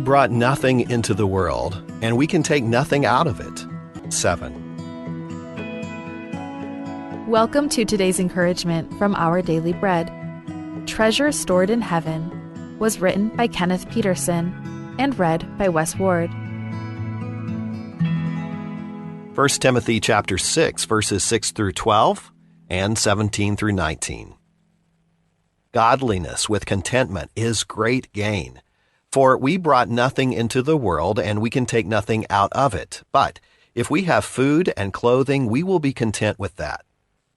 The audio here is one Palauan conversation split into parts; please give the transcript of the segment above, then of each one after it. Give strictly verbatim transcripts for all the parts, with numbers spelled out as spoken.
Brought nothing into the world, and we can take nothing out of it. Seven. Welcome to today's encouragement from Our Daily Bread. Treasure Stored in Heaven was written by Kenneth Peterson and read by Wes Ward. First Timothy chapter six, verses six through twelve and seventeen through nineteen. Godliness with contentment is great gain. For we brought nothing into the world, and we can take nothing out of it. But if we have food and clothing, we will be content with that.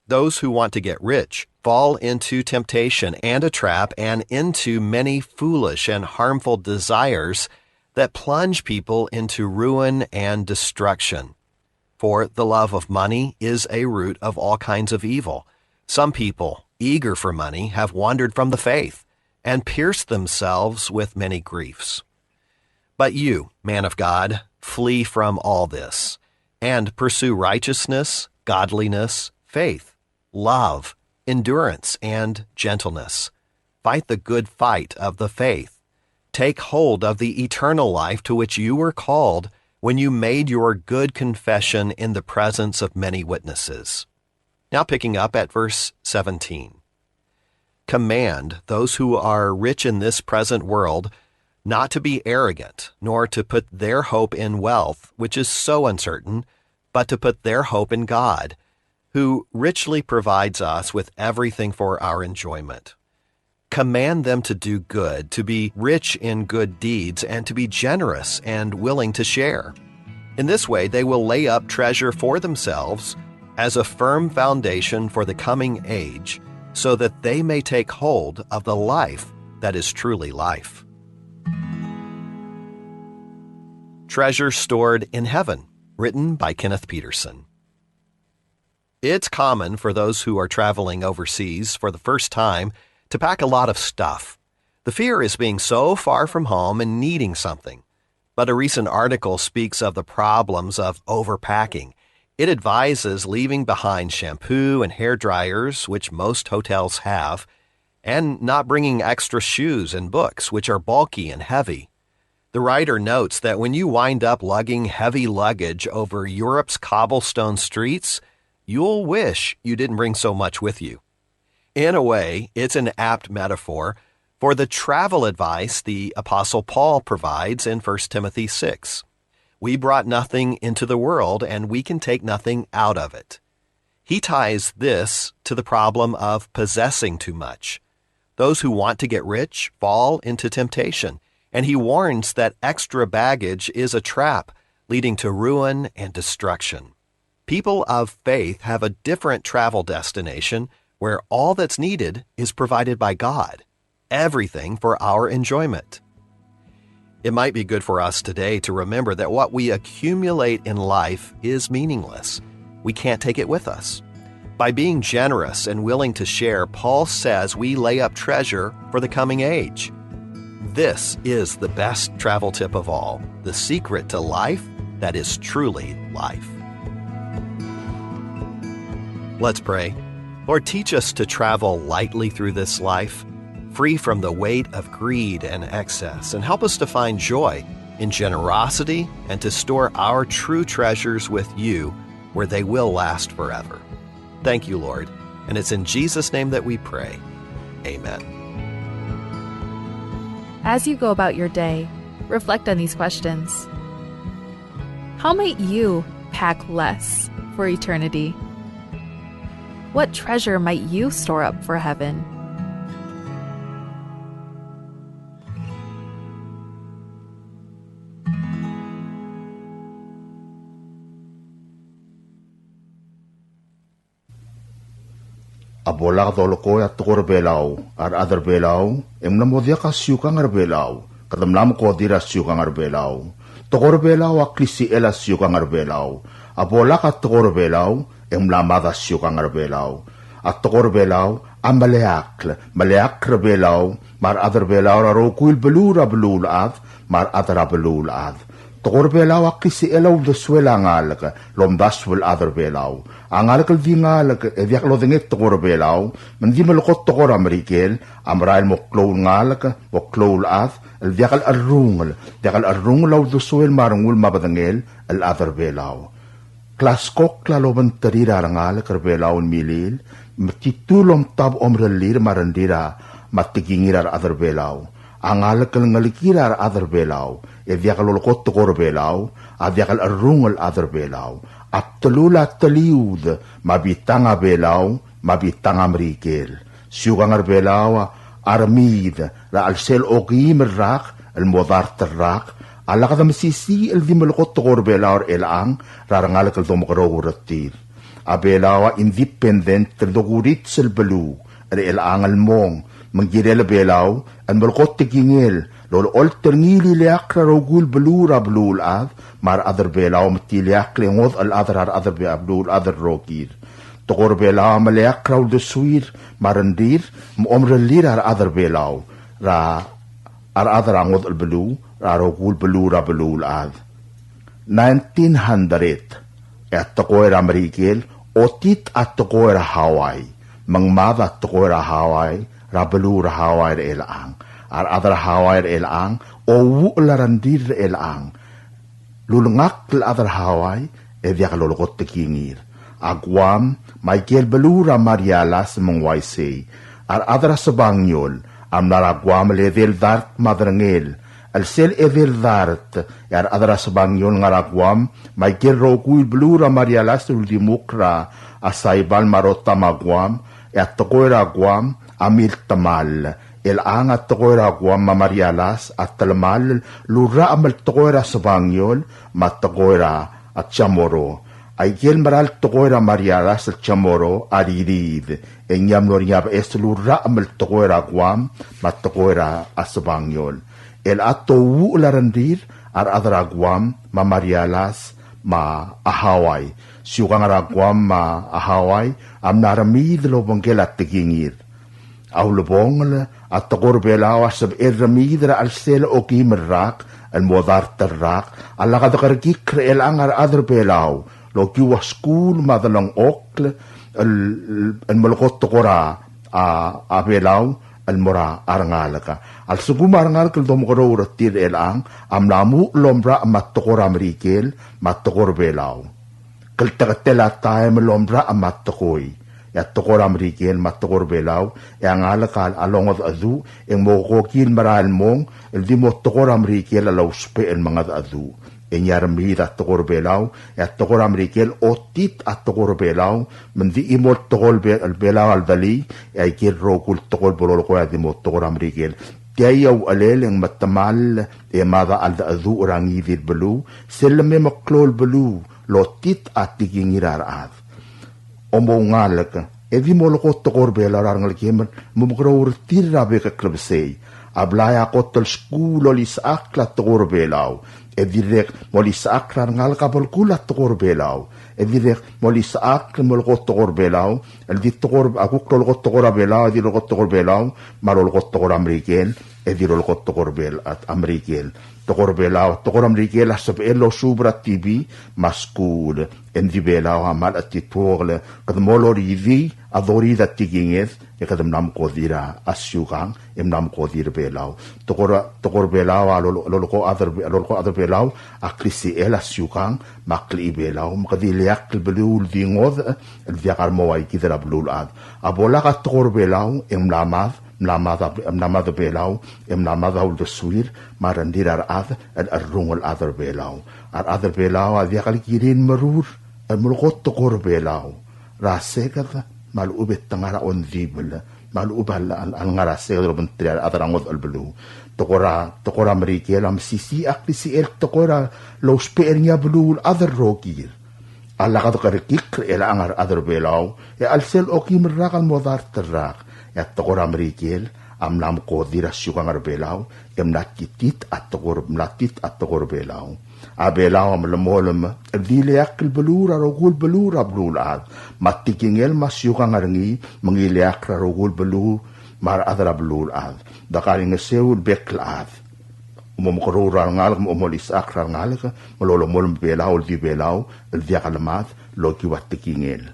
Those who want to get rich fall into temptation and a trap, and into many foolish and harmful desires that plunge people into ruin and destruction. For the love of money is a root of all kinds of evil. Some people, eager for money, have wandered from the faith and pierced themselves with many griefs. But you, man of God, flee from all this, and pursue righteousness, godliness, faith, love, endurance, and gentleness. Fight the good fight of the faith. Take hold of the eternal life to which you were called when you made your good confession in the presence of many witnesses. Now picking up at verse seventeen. Command those who are rich in this present world not to be arrogant, nor to put their hope in wealth, which is so uncertain, but to put their hope in God, who richly provides us with everything for our enjoyment. Command them to do good, to be rich in good deeds, and to be generous and willing to share. In this way, they will lay up treasure for themselves as a firm foundation for the coming age, so that they may take hold of the life that is truly life. Treasure Stored in Heaven, written by Kenneth Peterson. It's common for those who are traveling overseas for the first time to pack a lot of stuff. The fear is being so far from home and needing something. But a recent article speaks of the problems of overpacking. It advises leaving behind shampoo and hair dryers, which most hotels have, and not bringing extra shoes and books, which are bulky and heavy. The writer notes that when you wind up lugging heavy luggage over Europe's cobblestone streets, you'll wish you didn't bring so much with you. In a way, it's an apt metaphor for the travel advice the Apostle Paul provides in First Timothy six. We brought nothing into the world, and we can take nothing out of it. He ties this to the problem of possessing too much. Those who want to get rich fall into temptation, and he warns that extra baggage is a trap leading to ruin and destruction. People of faith have a different travel destination where all that's needed is provided by God, everything for our enjoyment. It might be good for us today to remember that what we accumulate in life is meaningless. We can't take it with us. By being generous and willing to share, Paul says we lay up treasure for the coming age. This is the best travel tip of all, the secret to life that is truly life. Let's pray. Lord, teach us to travel lightly through this life, free from the weight of greed and excess, and help us to find joy in generosity and to store our true treasures with you where they will last forever. Thank you, Lord, and it's in Jesus' name that we pray. Amen. As you go about your day, reflect on these questions. How might you pack less for eternity? What treasure might you store up for heaven? A bo lak dolekoi a tekoi er a Belau, a rechad er a Belau, e ng mla mo diak a siukang er a Belau, kede mla mekodir a siukang er a Belau. Tekoi er a Belau a klisichel a siukang er a Belau. A bo lak a tekoi er a Belau, e ng mla mad a siukang er a Belau. A tekoi er a Belau a meleakl, meleakl er a Belau, me a rechad er a Belau er a rokui el beluu er a beluulechad, me a rechad er a beluulechad. Tekoi er a Belau a klisichel a uldesuel a ngalek el omdasu el chad er a Belau. A ngalek el di ngalek e diak lodengei tekoi er a Belau, me ng di melekoi tekoi er a Merikel, a merael mo klou el ngalek, mo klou el chad, el diak el cherrungel, diak el cherrungel a uldesuel me a rengul me a bedengel el chad er a Belau. Klaskokl a lobengterir a rengalek er a Belau el milil, me titu el omtab omerellir me a rengrir a, me a tekingir a rechad er a Belau. A ngalek el ngelekir a rechad er a Belau, e diak lolekoi tekoi er a Belau, a diak el cherrungel el chad er a Belau. A bdelul a teliud, me a bitang a Belau, me a bitang a Merikel. Siukang er a Belau a remiid er a chelsel okeim el rak el mo dart el rak, a lak de mesisiich el di melekoi tekoi er a Belau er chelechang er a rengalek el domekeroul er tir. A Belau a independent el dokurits el beluu er chelechang el mong, me ng kirel a Belau el melekoi tekingel el olecholt er ngii el ileakl er a rokui el beluu er a beluulechad, me a rechad er a Belau me te ileakl e ngodech el chad er a rechad er a Be-, a beluulechad el rokir. Tekoi er a Belau a meleakl er a uldesuir me a rengrir me a omerellir a rechad er a Belau er a, a rechad er a ngodech el beluu er a rokui el beluu er a beluulechad. Nineteen hundred, e a tekoi er a Merikel a otit a tekoi er a Hawaii, me ng mad a tekoi er a Hawaii er a beluu er a Hawaii er chelechang. A rechad er a Hawaii er chelechang a ouchel a rengrir er chelechang. Lulengakl el chad er a Hawaii e diak lolekoi tekingir. A Guam, me aike el beluu er a Marianas me ng uaisei. A rechad er a Sebangiol a mla er a Guam el edei el dart me a derengel. El sel edei el dart, e a rechad er a Sebangiol ngar er a Guam, me aike el rokui el beluu er a Marianas el uldimukl er a Saipan me a Rota me a Guam, e a tekoi er a Guam a miltemall. Chelechang a tekoi er a Guam me a Marianas a telemall el urrachem el tekoi er a Sebangiol me a tekoi er a Chamorro. Aike el mera el tekoi er a Marianas el Chamorro a ririid, e ng mlo er ngii a beches el urrachem el tekoi er a Guam me a tekoi er a Sebangiol. Chelechang a ouchel a rengrir a rechad er a Guam me a Marianas me a Hawaii. Siukang er a Guam me a Hawaii a mla remiid el obengkel a tekingir. A ulebongel, a tekoi er a Belau a sebechel remiid er a chelsel okeim el rak el mo dart el rak, a lak dekerekikl er chelechang a rechad er a Belau el okiu a skuul me a delengchokl el, el melekoi tekoi er a, a, a Belau el mo er a rengalek. A lsekum a rengalek el domekeroul er tir er chelechang a mla muchel el omrachem a tekoi er a Merikel me a tekoi er a Belau. Klteketel a taem el omrachem a tekoi, e a tekoi er a Merikel me a tekoi er a Belau, e a ngalek a longedecheduch, e ng mo kokil merael el mong el di mo tekoi er a Merikel a lousbech el mengedecheduch. E ng remiid a tekoi er a Belau, e a tekoi er a Merikel a otit a tekoi er a Belau, me ng di chimo el tekoi er a Be-, Belau a ledulii, e aike el rokui el tekoi el bo lolekoi a di mo tekoi er a Merikel. Tia a uchelel e ng metemall e mad a cheldecheduch er a ngii di el beluu, sel leme a meklou el beluu el otit a tekingir a rechad. Omoungalek, e di molekoi tekoi er a Belau er a rengelekem el mo mekeroul er tir er a bek el klebesei. A blai a kot el skuul el olisechakl a tekoi er a Belau, e dirrek molisechakl a rengalek a belkul a tekoi er a Belau. E dirrek molisechakl el molekoi tekoi er a Belau, el di tekoi er a, a kuk lolekoi tekoi er a Belau, e di lolekoi tekoi er a Belau, me a lolekoi tekoi er a Merikel, e di lolekoi tekoi er a Bel-, a, a Merikel. Tekoi er a Belau, tekoi er a Merikel a sebechel el osuub er a TV me a skuul. E ng di Belau a mle chetituokel, kede mo loridii a doridii a tekinged, e kede mla mekodir a siukang, e mla mekodir a Belau. Tekoi er a, tekoi er a Belau a lolo-, lolekoi a chad er, lolekoi a chad er a Belau a klisichel a siukang me a klechibelau, me kede ileakl el beluu el di ngodech el diak a remo ua kid er a beluulechad. A bo lak a tekoi er a Belau e ng mla mad, mla mad a, mla mad a Belau, e mla mad a uldesuir me a rengrir a rechad el cherrungel el chad er a Belau. A rechad er a Belau a diak el kirir el merur el melekoi tekoi er a Belau er a seked me a lechub e te ngar er a ongdibel, me a lechub a le, a le, a lengar er a seked el obengterir a rechad er a ngodech el beluu. Tekoi er a, tekoi er a Merikel a mesisiich a klisichel tekoi er a lousbech er ngii a beluulechad el rokir. A lak dekerekikl er chelechang a rechad er a Belau, e a chelsel okeim el rak el mo dart el rak, e a tekoi er a Merikel a mla mekodir a siukang er a Belau, e mla titit a tekoi er, mla tit a tekoi er a Belau. A Belau a melemolem el di ileakl el beluu er a rokui el beluu er a beluulechad, me a tekingel me a siukang er ngii me ng ileakl er a rokui el beluu me a rechad er a beluulechad. Dekaingeseu el bek el chad. mo mekeroul er a rengalek, mo omolisechakl er a rengalek, me lolemolem Belau el di Belau el diak lemad el okiu a tekingel.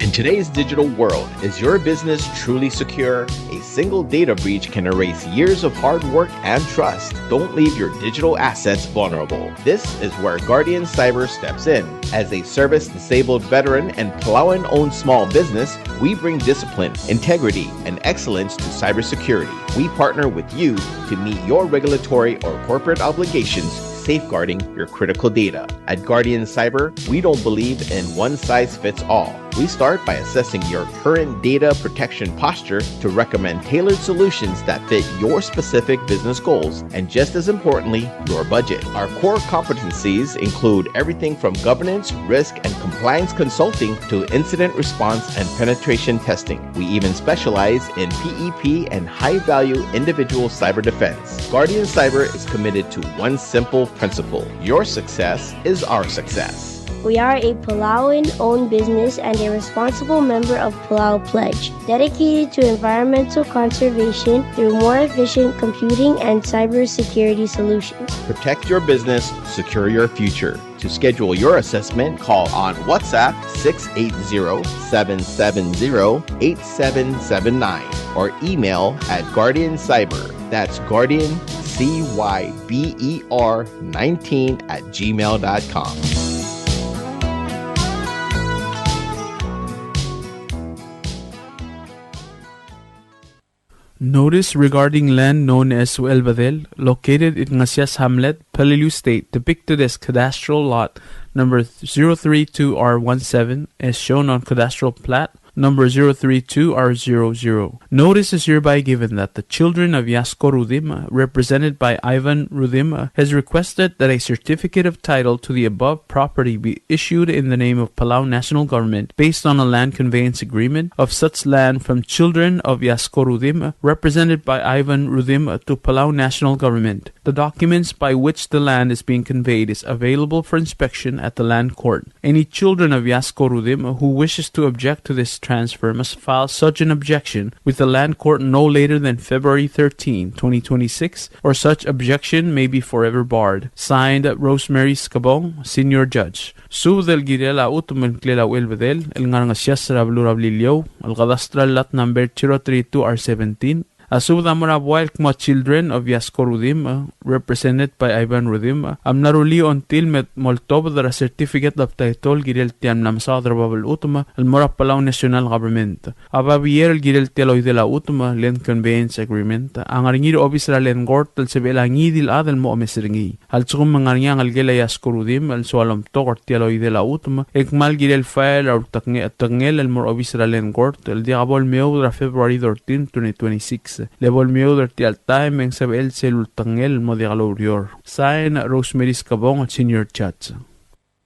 In today's digital world, is your business truly secure? A single data breach can erase years of hard work and trust. Don't leave your digital assets vulnerable. This is where Guardian Cyber steps in. As a service-disabled veteran and Palauan-owned small business, we bring discipline, integrity, and excellence to cybersecurity. We partner with you to meet your regulatory or corporate obligations, safeguarding your critical data. At Guardian Cyber, we don't believe in one size fits all. We start by assessing your current data protection posture to recommend tailored solutions that fit your specific business goals and, just as importantly, your budget. Our core competencies include everything from governance, risk, and compliance consulting to incident response and penetration testing. We even specialize in P E P and high-value individual cyber defense. Guardian Cyber is committed to one simple principle: your success is our success. We are a Palauan-owned business and a responsible member of Palau Pledge, dedicated to environmental conservation through more efficient computing and cybersecurity solutions. Protect your business, secure your future. To schedule your assessment, call on WhatsApp six eight zero, seven seven zero, eight seven seven nine or email at Guardian Cyber. That's Guardian C Y B E R nineteen at gmail dot com. Notice regarding land known as Uelbedel, located in Ngasias Hamlet, Peleliu State, depicted as cadastral lot number zero three two R one seven, as shown on cadastral plat number zero three two R zero zero. Notice is hereby given that the children of Yasko Rudimch, represented by Ivan Rudimch, has requested that a certificate of title to the above property be issued in the name of Palau National Government based on a land conveyance agreement of such land from children of Yasko Rudimch, represented by Ivan Rudimch, to Palau National Government. The documents by which the land is being conveyed is available for inspection at the Land Court. Any children of Yasko Rudimch who wishes to object to this transfer must file such an objection with the Land Court no later than February thirteen, twenty twenty-six, or such objection may be forever barred. Signed, Rosemary Skebong, Senior Judge. Subed el kirel a chutem el ngklel a Uelbedel el ngar er a Ngesias er a beluu er a Beliliou, el cadastral lot number zero three two R seventeen, a subed a mo er a buai el kmo a children of Yasko Rudimch, represented by Ivan Rudimch, a mla rullii a ongtil me mo oltobed er a certificate of title el kirel tia el mla mesaod er a bab el chutem el mo er a Palau National Government. A babier el kirel tia el oidel a chutem, land conveyance agreement, a ngar er ngii er a obis er a Land Court el sebechel a ngii di el chad el mo omes er ngii. A lsekum e ng ngar er ngii a ngelekel a Yasko Rudimch el soal omtok er tia el oidel a chutem, e ng kmal kirel file er a ulteknge-, tekngel el mo er a obis er a Land Court el diak bo lemeoud er a February thirteen, twenty twenty-six. Le bo lemeoud er tia el taem e ng sebechel sel ultekngel el mo diak loureor. Sign, Rosemary Skebong, Senior Judge.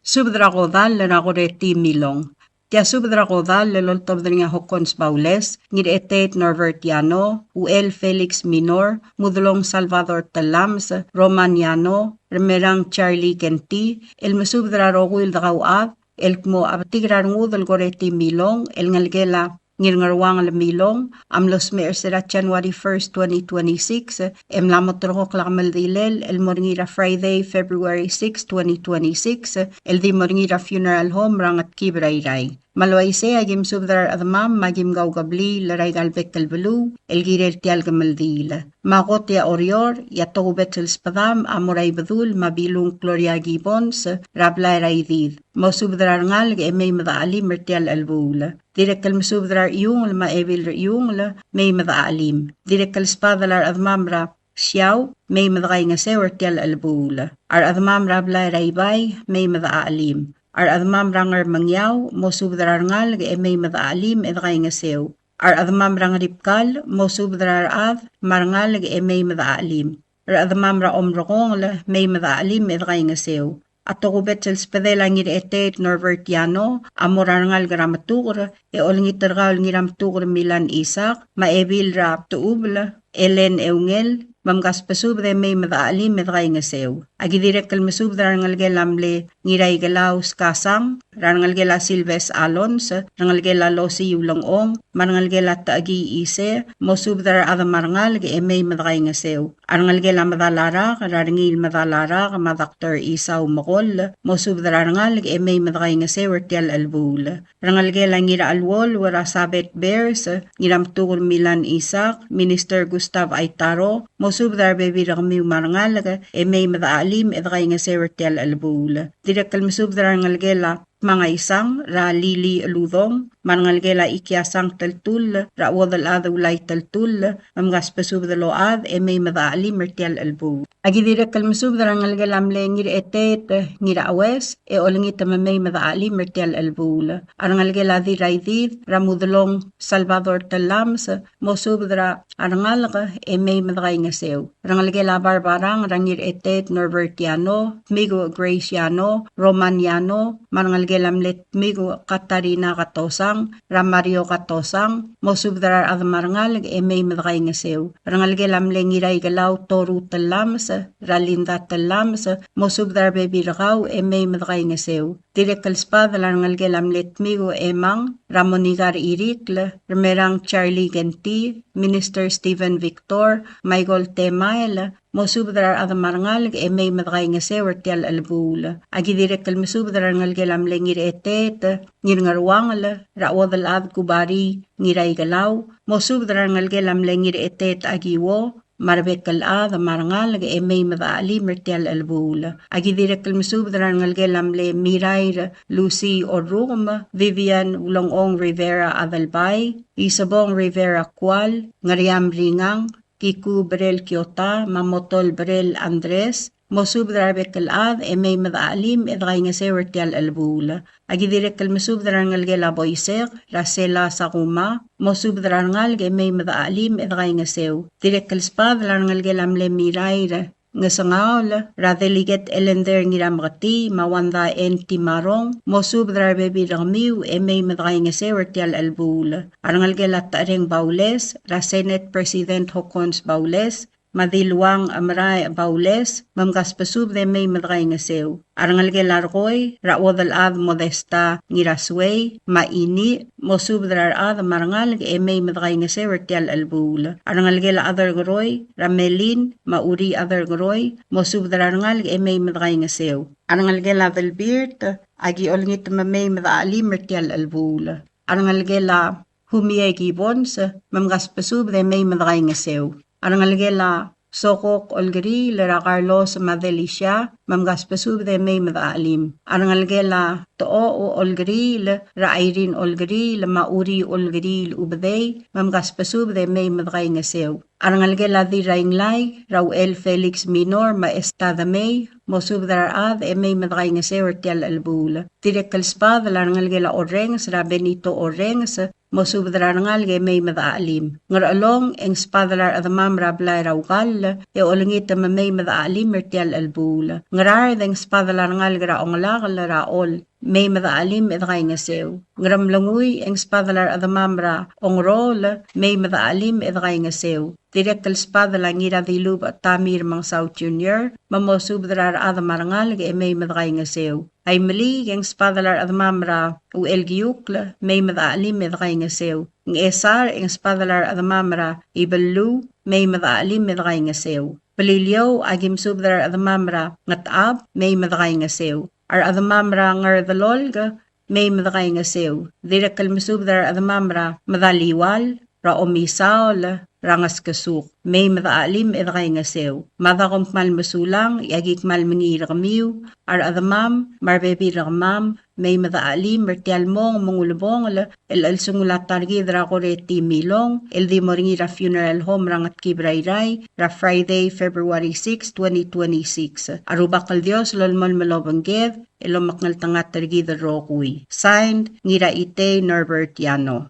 Subed er a kodall er a Koreti Milong. Tia subed er a kodall el oltobed er ngii a Hokkons Baules, Ngirchetet Norbert Yano, Uchel Felix Minor, Mudelong Salvador Tellames, Roman Yano, Remerang Charlie Kenti, el mesubed er a rokui el dekauchad, el kmo a betik er a rengud el Koreti Milong, el ngelekel a Ngirngeruangel Milong, a mlo smecher er a January first, twenty twenty-six, e mla mo terrekokl a kemeldilel el mo er ngii er a Friday, February six, twenty twenty-six, el di mo er ngii er a funeral home er a Ngetkib er a Irrai. Me a le uaisei, aki mesubed er a rechedemam me aki mkaukebliil er aika el bek el beluu el kirel tia el kemeldiil. Me a kot e a Oreor, e a tokubets el sbedam a mo er a Ibedul me a Bilung Gloria Gibbons er a blai er a Idid. Mosubed er a rengalek e mei me dechelim er tia el chelebuul. Dirrek el mesubed er a Rechiungel me a Ebil Rechiungel, mei me dechelim. Dirrek el sbadel a rechedemam er a Siau, mei me dekaingeseu er tia el chelebuul. A rechedemam er a blai er a Ibai, mei me dechelim. A rechedemam er a Ngermengiau, mosubed er a rengalek e mei me dechelim e dekaingeseu. A rechedemam er a Ngeribkal, mosubed er a rechad me a rengalek e mei me dechelim. A rechedemam er a Omrekongel, mei me dechelim e dekaingeseu. A tokubets el sbedel a Ngirchetet Norbert Yano a mo er a rengalek er a Metuker, e olengit er kau el Ngirametuker Milan Isaac, me a Ebil er a Techubel, Elen Eungel, me mkasbesubed e mei me dechachelim e dekaingeseu. Aki dirrek el mesubed er a rengelekel a mle Ngiraikelau Skasang, er a rengelekel a Silves Alons, rengelekel a Losi Ulengchong, me a rengelekel a Techekii Ise, mosubed er a rechad me a rengalek e mei me dekaingeseu. A rengelekel a Medalarak, er a Rengiil Medalarak, me a Doctor Isau Mekoll, mosubed er a rengalek e mei me dekaingeseu er tia el chelebuul. Rengelekel a Ngiracheluolu, er a Sabet Bears, Ngiramtukur Milan Isaac, Minister Gustav Aitaro, mosubed er a rebebil er kemiu me a rengalek e mei me dechachelim e dekaingeseu er tia el chelebuul. Dirrek el mesubed er a rengelekel a Mangaisang, er a Lili Eludong, me a rengelekel a Ikiasang Teltull, er a Uodelchad Ulai Teltull, me mkasbesubed el ochad e mei me dechachelim er tia el chelebuul. Aki dirrek el mesubed er a rengelekel a mle Ngirechetet Ngiraues, e olengit me mei me dechachelim er tia el chelebuul. A rengelekel a Dirraidid, er a Mudelong Salvador Tellames, mosubed er a rengalek e mei me dekaingeseu. Rengelekel a Barbarang, er a Ngirechetet Norbert Yano, Tmiku Grace Yano, Roman Yano, me a rengelekel a mle Tmiku Katarina Katosang, er a Mario Katosang, mosubed er a rechad me a rengalek e mei me dekaingeseu. Rengelekel a mle Ngiraikelau Toru Tellames, er a Linda Tellames, mosubed er a rebebil er kau e mei me dekaingeseu. Dirrek el sbadel a rengelekel a mle Tmiku Emang, er a Monika Irikl, Remerang Charlie Kenti, Minister Stephen Victor, Michael Temael, mosubed er a rechad me a rengalek e mei me dekaingeseu er tia el chelebuul. Aki dirrek el mesubed er a rengelekel a mle Ngirechetet Ngirngeruangel, er a Uodelchad Kubari Ngiraikelau, mosubed er a rengelekel a mle Ngirechetet Akiwo, me a rebek el chad me a rengalek e mei me dechachelim er tia el chelebuul. Aki dirrek el mesubed er a rengelekel a mle Mirair Lucy Orrukem, Vivian Ulengchong Rivera Adelbai, Isebong Rivera Kual, Ngeriam Ringang, Kiku Brel Kiota, me a Motol Brel Andres, mosubed er a rebek el chad e mei me dechachelim e dekaingeseu er tia el chelebuul. Aki dirrek el mesubed er a rengelekel a Boisek, er a Sela Sakuma, mosubed er a rengalek e mei me dechachelim e dekaingeseu. Dirrek el sbadel a rengelekel a mle Mirair Ngesengaol, er a Delegate Elender Ngirameketii, me a Wanda N. Timarong, mosubed er a rebebil er kemiu e mei me dekaingeseu er tia el chelebuul. A rengelekel a Techereng Baules, er a Senate President Hokkons Baules, me a Diluang Emeraech Baules, me mkasbesubed e mei me dekaingeseu. A rengelekel a Rekoi, er a Uodelchad Modesta Ngirasuei, me a Ini, mosubed er a rechad me a rengalek e mei me dekaingeseu er tia el chelebuul. A rengelekel a Aderkeroi, er a Melin, me a Uri Aderkeroi, mosubed er a rengalek e mei me dekaingeseu. A rengelekel a Delbirt, aki olengit me mei me dechachelim er tia el chelebuul. A rengelekel a Humie Gibbons, me mkasbesubed e mei me dekaingeseu. A rengelekel a Sokok Olkeriil, er a Carlos me a Delicia, me mkasbesubed e mei me dechachelim. A rengelekel a Tochoch Olkeriil, er a Irene Olkeriil, me a Uri Olkeriil Ubedei, me mkasbesubed e mei me dekaingeseu. A rengelekel a Dirrainglai, er a Uchel Felix Minor, me a Esta Demei, mosubed er a rechad e mei me dekaingeseu er tia el chelebuul. Dirrek el sbadel a rengelekel a Orrenges, er a Benito Orrenges, mosubed er a rengalek e mei me dechachelim. Ngerchelong, e ng sbadel a rechedemam er a blai er a Ukall, e olengit me mei me dechachelim er tia el chelebuul. Ngaraard, e ng sbadel a rengalek er a Ongelakl, er a Chol, mei me dechachelim e dekaingeseu. Ngeremlengui, e ng sbadel a rechedemam er a Ongerool, mei me dechachelim e dekaingeseu. Dirrek el sbadel a Ngiradilubech Tamir Mengsau Junior, me mosubed er a rechad me a rengalek e mei me dekaingeseu. Aimeliik, e ng sbadel a rechedemam er a Uchelkiukl, mei me dechachelim e dekaingeseu. Ngchesar, e ng sbadel a rechedemam er a Ibelluu, mei me dechachelim e dekaingeseu. Beliliou, aki mesubed er a rechedemam er a Ngetchab, mei me dekaingeseu. A rechedemam er a Ngerdelolk, mei me dekaingeseu. Dirrek el mesubed er a rechedemam er a Medaliual, er a Omisaol, er a Ngeskesuk, mei me dechachelim e dekaingeseu. Mada kom kmal mesulang, e aki kmal mengiil er kemiu, a rechedemam, me a rebebil er kemam, mei me dechachelim er tia el mong me ng ulebongel el chelsengul a ta er kid er a Koreti Milong, el di mo er ngii er a funeral home er a Ngetkib er a Irrai, er a Friday, February six, twenty twenty-six. A Rubak el Dios lolemolem el obengked, el omekngeltengat er kid el rokui. Signed, Ngiraitei Norbert Yano.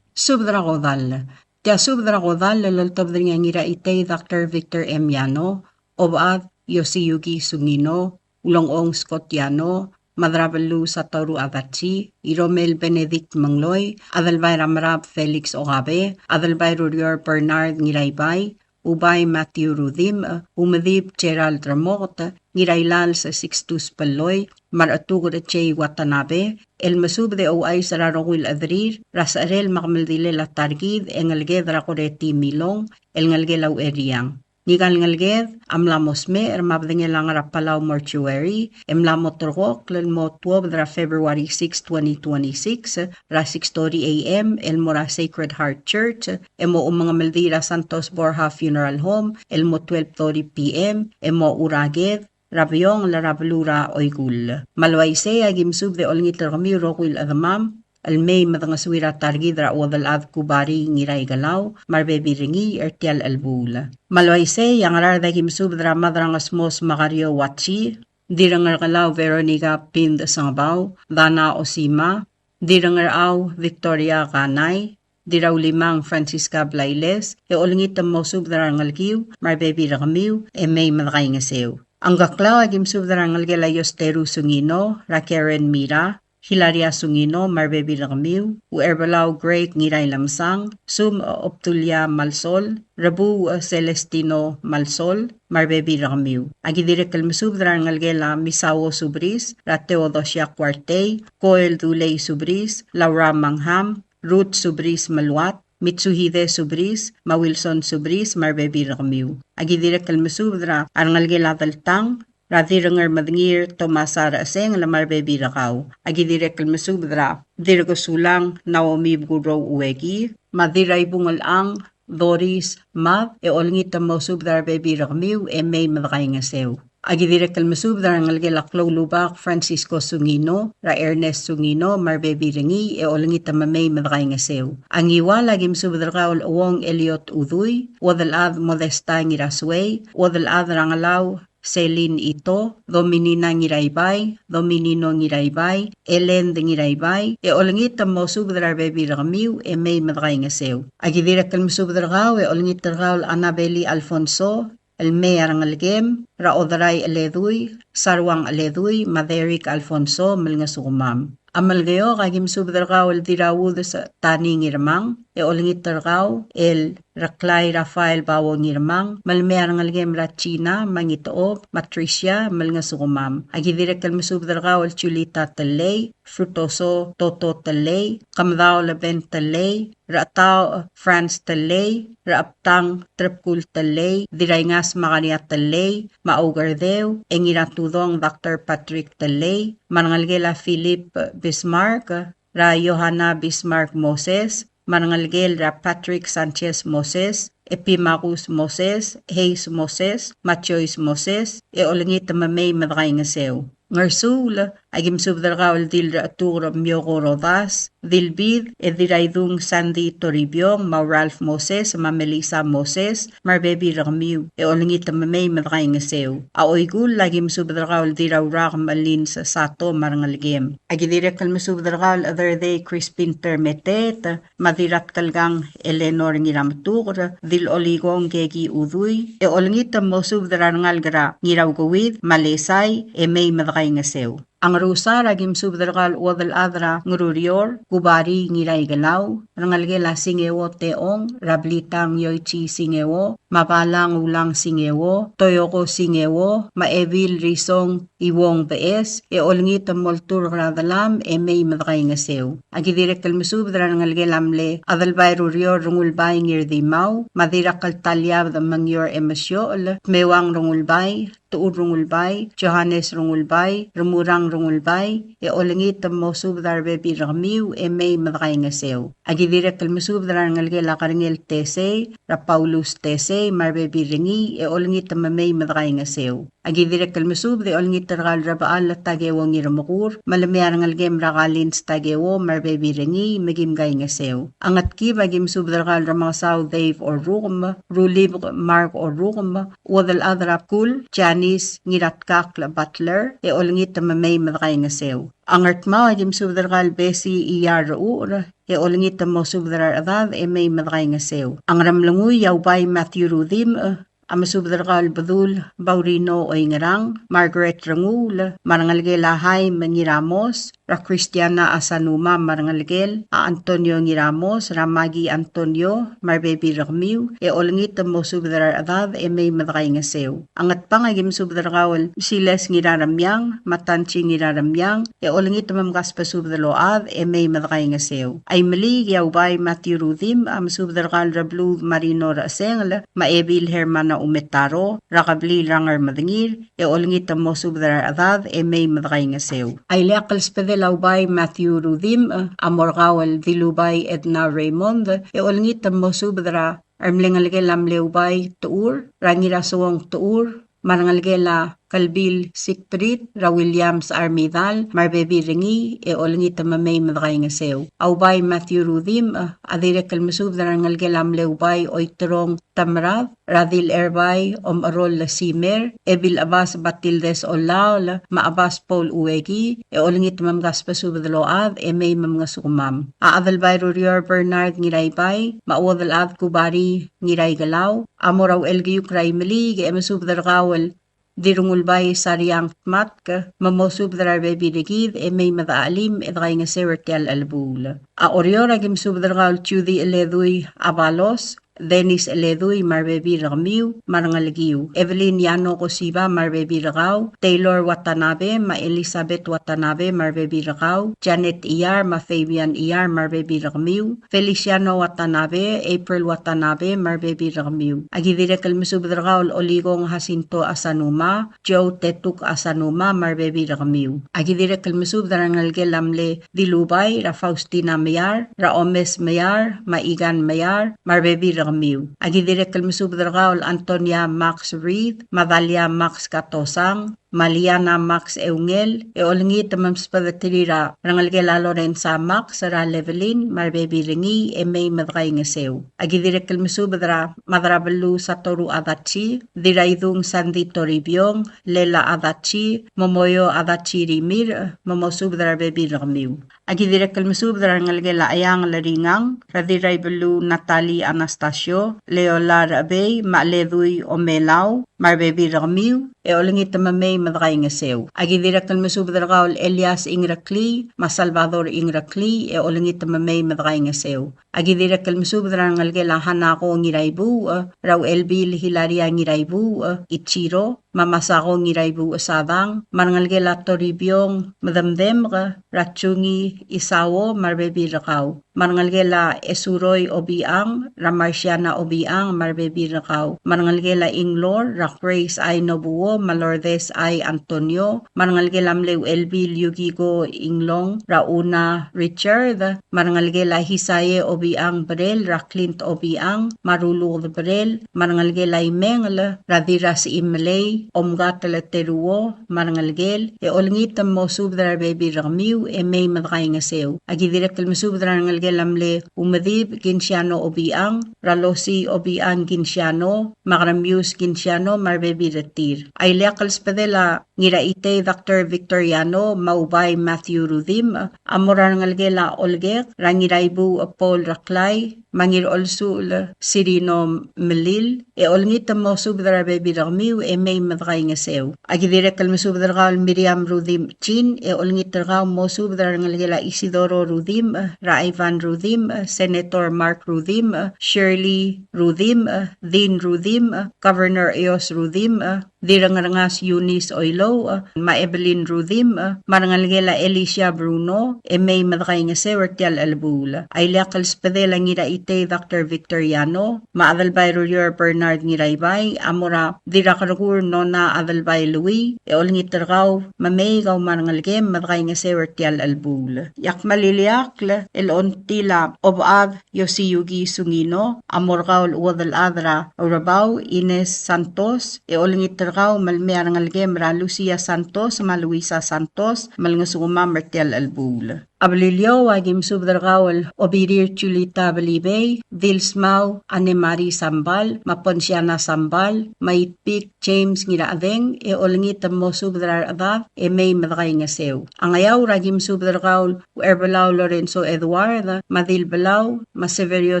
Subed er a kodall. Tia subed er a kodall el oltobed er ngii a Ngiraitei Doctor Victor M. Yano, Obechad Yosiyuki Sungino, Ulengchong Scott Yano, Madrabeluu Satoru Adachi, Iromel Benedict Mengloi, Adelbai er a Merab Felix Okabe, Adelbai er a Oreor Bernard Ngiraibai, Ubai Matthew Rudimch, Umedib Gerald Remoket, Ngirailals Sixtus Belloi, me a Rechetuker Jay Watanabe, el mesubed e ouchais er a rokui el chederir er a secherel me a kemeldilel a ta er kid e ngeleked er a Koreti Milong, el ngelekel a Ucheriang. Ngika el ngeleked a mla mo smecher me a bedengel a ngar er a Palau Mortuary, e mla mo terrekokl el mo tuobed er a February six, twenty twenty-six, er a six thirty A M, el mo er a Sacred Heart Church, e mo omengemeldiil er a Santos Borja Funeral Home, el mo twelve thirty P M, e mo er a ked er a Beong el er a beluu er a Oikull. Me a le uaisei a ki mesubed e olengit er kemiu el rokui el chedemam, el mei me dengesuir a ta er kid er a chuodel chad Kubari Ngiraikelau, me a rebebil er ngii er tia el chelebuul. Me a le uaisei a Ngaraard a ki mesubed er a Mad er a Ngesmos Makario Watsi, Dirrengerkelau Veronica Pind Sengebau, Dana Osima, Dirrengerchau Victoria Kanai, Dirraulimang Francisca Blailes, e olengit el mosubed er a rengelekiu, me a rebebil er kemiu, e mei me dekaingeseu. A Ngkeklau a ki mesubed er a rengelekel a Yosteru Sungino, er a Karen Mira, Hilaria Sungino, me a rebebil er kemiu, Ucherbelau Greg Ngirailemesang, Sum Obdulia Malsol, Rebu Celestino Malsol, me a rebebil er kemiu. A ki dirrek el mesubed er a rengelekel a Misao Subris, er a Theodosia Kuartei, Koel Dulei Subris, Laura Mangham, Ruth Subris Meluat, Mitsuhide Subris, me a Wilson Subris, me a rebebil er kemiu. A ki dirrek el mesubed er a rengelekel a Deltang, er a Dirrengermedengir Thomas R. Eseng, me a rebebil er kau. A ki dirrek el mesubed er a Dirrekesulang Naomi Bukurrou Ueki, me a Dirraibungelchang Doris Mad, e olengit el mosubed er a rebebil er kemiu, e mei me dekaingeseu. A ki dirrek el mesubed er a rengelekel a Kloulubak Francisco Sungino, er a Ernest Sungino, me a rebebil er ngii, e olengit el mei me dekaingeseu. A Ngiwal a ki mesubed er kau el Uong Eliot Udui, Uodelchad Modesta Ngirasuei, Uodelchad er a Ngelau Celine Ito, Dominina Ngiraibai, Dominino Ngiraibai, Ellen de Ngiraibai, e olengit el mosubed er a rebebil er kemiu, e mei me dekaingeseu. A ki dirrek el mesubed er kau, e olengit er kau el Annabeli Alfonso, el mei a rengelekem, er a Oderai Eledui, Saruang Eledui, me a Derek Alfonso, me lengesukemam. A Melekeok a ki mesubed er kau el Dirraudes Tani Ngirmang, e olengit er kau el Reklai Rafael Bao Ngirmang, me le mei a rengelekem er a Gina, me a Ngitechob, me a Tricia, me lengesukemam. A ki dirrek el mesubed er kau el Julita Tellei, Frutoso Toto Tellei, Kemedau Leben Tellei, Rechetau Franz Tellei, Rechebtang Trebkul Tellei, Diraingas Magaria Tellei, me a Oukerdeu, e Ngiratudong Doctor Patrick Tellei, me a rengelekel a Philip Bismarck, er a Johanna Bismarck Moses, me a rengelekel er a Patrick Sanchez Moses, Epimachus Moses, Hayes Moses, me a Joyce Moses, e olengit me mei me dekaingeseu. Ngersuul, a ki mesubed er kau el Dirrechetuker Mioko Rodas, Dilbid, e Diraidung Sandy Toribiong, me a Ralph Moses, me a Melissa Moses, me a rebebil er kemiu, e olengit me mei me dekaingeseu. A Oikull, a ki mesubed er kau el Dirraurak Melins Sato, me a rengelekem. A ki dirrek el mesubed er kau el Chederdei Crispin Termeteet, me a Dirratkelkang Eleanor Ngirametuker, Dilolikong Keki Udui, e olengit el mosubed er a rengalek er a Ngiraukeuid, me a Lesai, e mei me dekaingeseu. A Ngerusar a ki mesubed er kau el Uodelchad er a Ngerurior, Kubari Ngiraikelau, rengelekel a Singeo Teong, er a Blitang Yoichi Singeo, me a Balang Ulang Singeo, Toyoko Singeo, me a Ebil Risong Iuong Beches, e olengit el molturk er a delam e mei me dekaingeseu. A ki dirrek el mesubed er a rengelekel a mle Adelbai Rurior Rengulbai Ngirdimau, me a Dirrakeltaliabed Mengior Emesiochel, Tmeuang Rengulbai, Tuchur Rengulbai, Johannes Rengulbai, Remurang Rengulbai, e olengit el mosubed er a rebebil er kemiu e mei me dekaingeseu. A ki dirrek el mesubed er a rengelekel a Kerengel Tesei, er a Paulus Tesei, me a rebebil er ngii, e olengit me mei me dekaingeseu. A ki dirrek el mesubed e olengit er kau el Rebechall Takeo Ngirmekur, me le mei a rengelekem er a Kalins Takeo, me a rebebil er ngii, me kim kaingeseu. A Ngetkib a ki mesubed er kau el Remengesau Dave Orrukem, Rulibek Mark Orrukem, Uodelchad er a Bkul, Janice Ngiratkakl Butler, e olengit me mei me dekaingeseu. A Ngardmau a ki mesubed er kau el Bessie Iyar Rechucher, e olengit el mosubed er a rechedad e mei me dekaingeseu. A Ngeremlengui a Ubai Matthew Rudimch, a mesubed er kau el Bedul Baurino Oingerang, Margaret Renguul, me a rengelekel a Haim Ngiramos, er a Christiana Asanuma me a rengelekel, a Antonio Ngiramos, er a Maggie Antonio, me a rebebil er kemiu, e olengit el mosubed er a rechedad e mei me dekaingeseu. A Ngatpang a ki mesubed er kau el Silas Ngiraremiang, me a Tanchi Ngiraremiang, e olengit me mkasbesubed el ochad e mei me dekaingeseu. A Imeliik e a Ubai Matthew Rudimch a mesubed er kau el Rebluud Marino Rechesengel, me a Ebil Hermana Umetaro, er a kebliil er a Ngermedengir, e olengit el mosubed er a rechedad e mei me dekaingeseu. A ileakl el sbedel a Ubai Matthew Rudimch a mo er kau el Dilubai Edna Raymond, e olengit el mosubed er a re mle ngelekel a mle Ubai Techur, er a Ngirasouong Techur, me a rengelekel a Kelbil Siegfried, er a Williams Armidal, me a rebebil er ngii, e olengit me mei me dekaingeseu. A Ubai Matthew Rudimch a dirrek el mesubed er a rengelekel a mle Ubai Oiterong Temerad, er a Dil Erbai Omecherol Simer, Ebil Chebas Batildes Olaol, me a Chebas Paul Ueki, e olengit me mkasbesubed el ochad e mei me mngesukemam. A Adelbai Rurior Bernard Ngiraibai, me a Uodelchad Kubari Ngiraikelau, a mo er a Uchelkiuk er a Imeliik e mesubed er kau el Dirrengulbai Sariang Tmatk, me mosubed er a rebebil er kid e mei me dechachelim e dekaingeseu er tia el chelebuul. A Oreor a ki mesubed er kau el Judy Eledui Abalos, Dennis Eledui me a rebebil er kemiu me a rengelekiu, Evelyn Yano Kosiba me a rebebil er kau, Taylor Watanabe me a Elizabeth Watanabe me a rebebil er kau, Janet Iyar me a Fabian Iyar me a rebebil er kemiu, Feliciano Watanabe, April Watanabe me a rebebil er kemiu. A ki dirrek el mesubed er kau el Olikong Jacinto Asanuma, Joe Tetuk Asanuma me a rebebil er kemiu. A ki dirrek el mesubed er a rengelekel a mle Dilubai, er a Faustina Meyar, er a Omes Meyar, me a Igan Meyar, me a rebebil er kemiu. A ki dirrek el mesubed er kau el Antonia Max Reed, me a Dalia Max Katosang, me a Liana Max Eungel, e olengit me msbedeterir a rengelekel a Lorenza Max, er a Levelin, me a rebebil er ngii, e mei me dekaingeseu. A ki dirrek el mesubed er a Madrabeluu Satoru Adachi, Diraidung Sandy Toribiong, Lela Adachi, Momoyo Adachi Rimirch, me mosubed er a rebebil er kemiu. A ki dirrek el mesubed er a rengelekel a Eang el Ringang, er a Diraibeluu Natalie Anastasio, Leola Rebei, me a Ledui Omelau, me a rebebil er kemiu, e olengit me mei me dekaingeseu. A ki dirrek el mesubed er kau el Elias Ingreklii, me a Salvador Ingreklii, e olengit me mei me dekaingeseu. A ki dirrek el mesubed er a rengelekel a Hanako Ngiraibuuch, er a Uchelbil Hilaria Ngiraibuuch, Ichiro, me a Masako Ngiraibuuch Sadang, me a rengelekel a Toribiong Medemdemk, er a Chungi Isao, me a rebebil er kau. Me a rengelekel a Esuroi Obiang, er a Marciana Obiang, me a rebebil er kau. Me a rengelekel a Inglor, er a Grace Ai Nobuo, me a Lourdes Ai Antonio, me a rengelekel a mle Uchelbil Yukiko Inglong, er a Una Richard, me a rengelekel a Hisae Obiang Brel, er a Clint Obiang, me a Ruluked Brel, me a rengelekel a Imengel, er a Dirrasechii Melei, Omkatel Teruo, me a rengelekel, e olengit me mosubed er a rebebil er kemiu, e mei me dekaingeseu. A ki dirrek el mesubed er a rengelekel a mle Umedib Kinsiano Obiang, er a Losii Obiang Kinsiano, me a Keremius Kinsiano, me a rebebil er tir. A ileakl el sbedel a Ngiraitei Doctor Victoriano, me a Ubai Matthew Rudimch, a mo er a rengelekel a Olkek, er a Ngiraibuuch Paul Reklai, me a Ngirolsuchel Sirino Melil, e olengit me mosubed er a rebebil er kemiu, e mei me dekaingeseu. A ki dirrek el mesubed er kau el Miriam Rudimch Chin, e olengit er kau mosubed er a rengelekel a Isidoro Rudimch, er a Ivan Rudimch, Senator Mark Rudimch, Shirley Rudimch, Dean Rudimch, Governor Eyos Rudimch, Dirrengerengas Eunice Oilouch, me a Evelyn Rudimch, me a rengelekel a Alicia Bruno, e mei me dekaingeseu er tia el chelebuul. A ileakl el sbedel a Ngiraitei Doctor Victoriano, me a Adelbai Rurior Bernard Ngiraibai, a mo er a Dirrakerkur Nona Adelbai Lui, e olengit er kau me mei kau me a rengelekem me dekaingeseu er tia el chelebuul. Iak kmal ileakl el ongtil a Obechad Yosiyuki Sungino, a mo er kau el chuodel chad er a Urebau Ines Santos, e olengit er kau me le mei a rengelekem er a Lucia Santos me a Luisa Santos, me lengesukemam er tia el chelebuul. A Beliliou a ki mesubed er kau el Obirir Julita Belibei, Dilsmau Anne Marie Sambal, me a Ponsiana Sambal, me a Itpik James Ngirachedeng, e olengit el mosubed er a rechedad e mei me dekaingeseu. A Ngeaur a ki mesubed er kau el Ucherbelau Lorenzo Edward, me a Dilbelau, me a Severio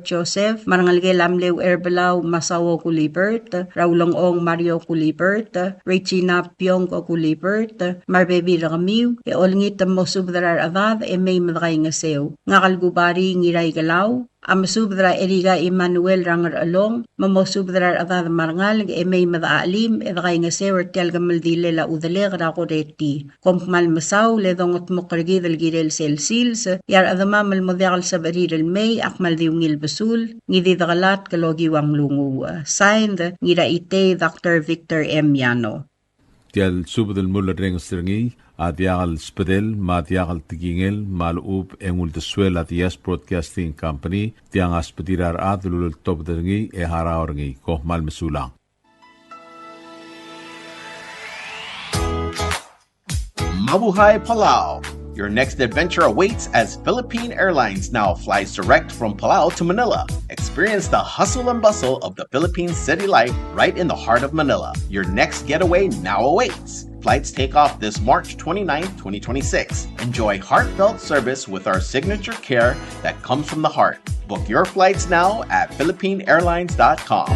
Joseph, me a rengelekel a mle Ucherbelau Masao Gulibert, er a Ulengchong Mario Gulibert, Regina Piong Gulibert, me a rebebil er kemiu, e olengit el mosubed er a rechedad e mei me dekaingeseu. Ngak el Kubari Ngiraikelau, a mesubed er a Erika Emmanuel er a Ngerchelong, me mosubed er a rechedad me a rengalek e mei me dechachelim e dekaingeseu er tia el kemeldilel a chudelek er a Koreti. Kom kmal mesaul e dongetmokl er kid el kirel sel sils, e a rechedemam el mo diak el sebechir el mei a kmal di ungil besul, ngii di dekelatk el okiu a nglunguuch. Signed, Ngiraitei Doctor Victor M. Yano. Tia el subed el mulerrenges er ngii a diak el sbedel me a diak el tekingel me a lechub e ng uldesuel a Diaz Broadcasting Company, tiang a sbedir a rechad el uleltobed er ngii e harau er ngii. Kom kmal mesulang. Mabuhay Palau! Your next adventure awaits as Philippine Airlines now flies direct from Palau to Manila. Experience the hustle and bustle of the Philippine city life right in the heart of Manila. Your next getaway now awaits. Flights take off this March twenty-ninth, twenty twenty-six. Enjoy heartfelt service with our signature care that comes from the heart. Book your flights now at philippine airlines dot com.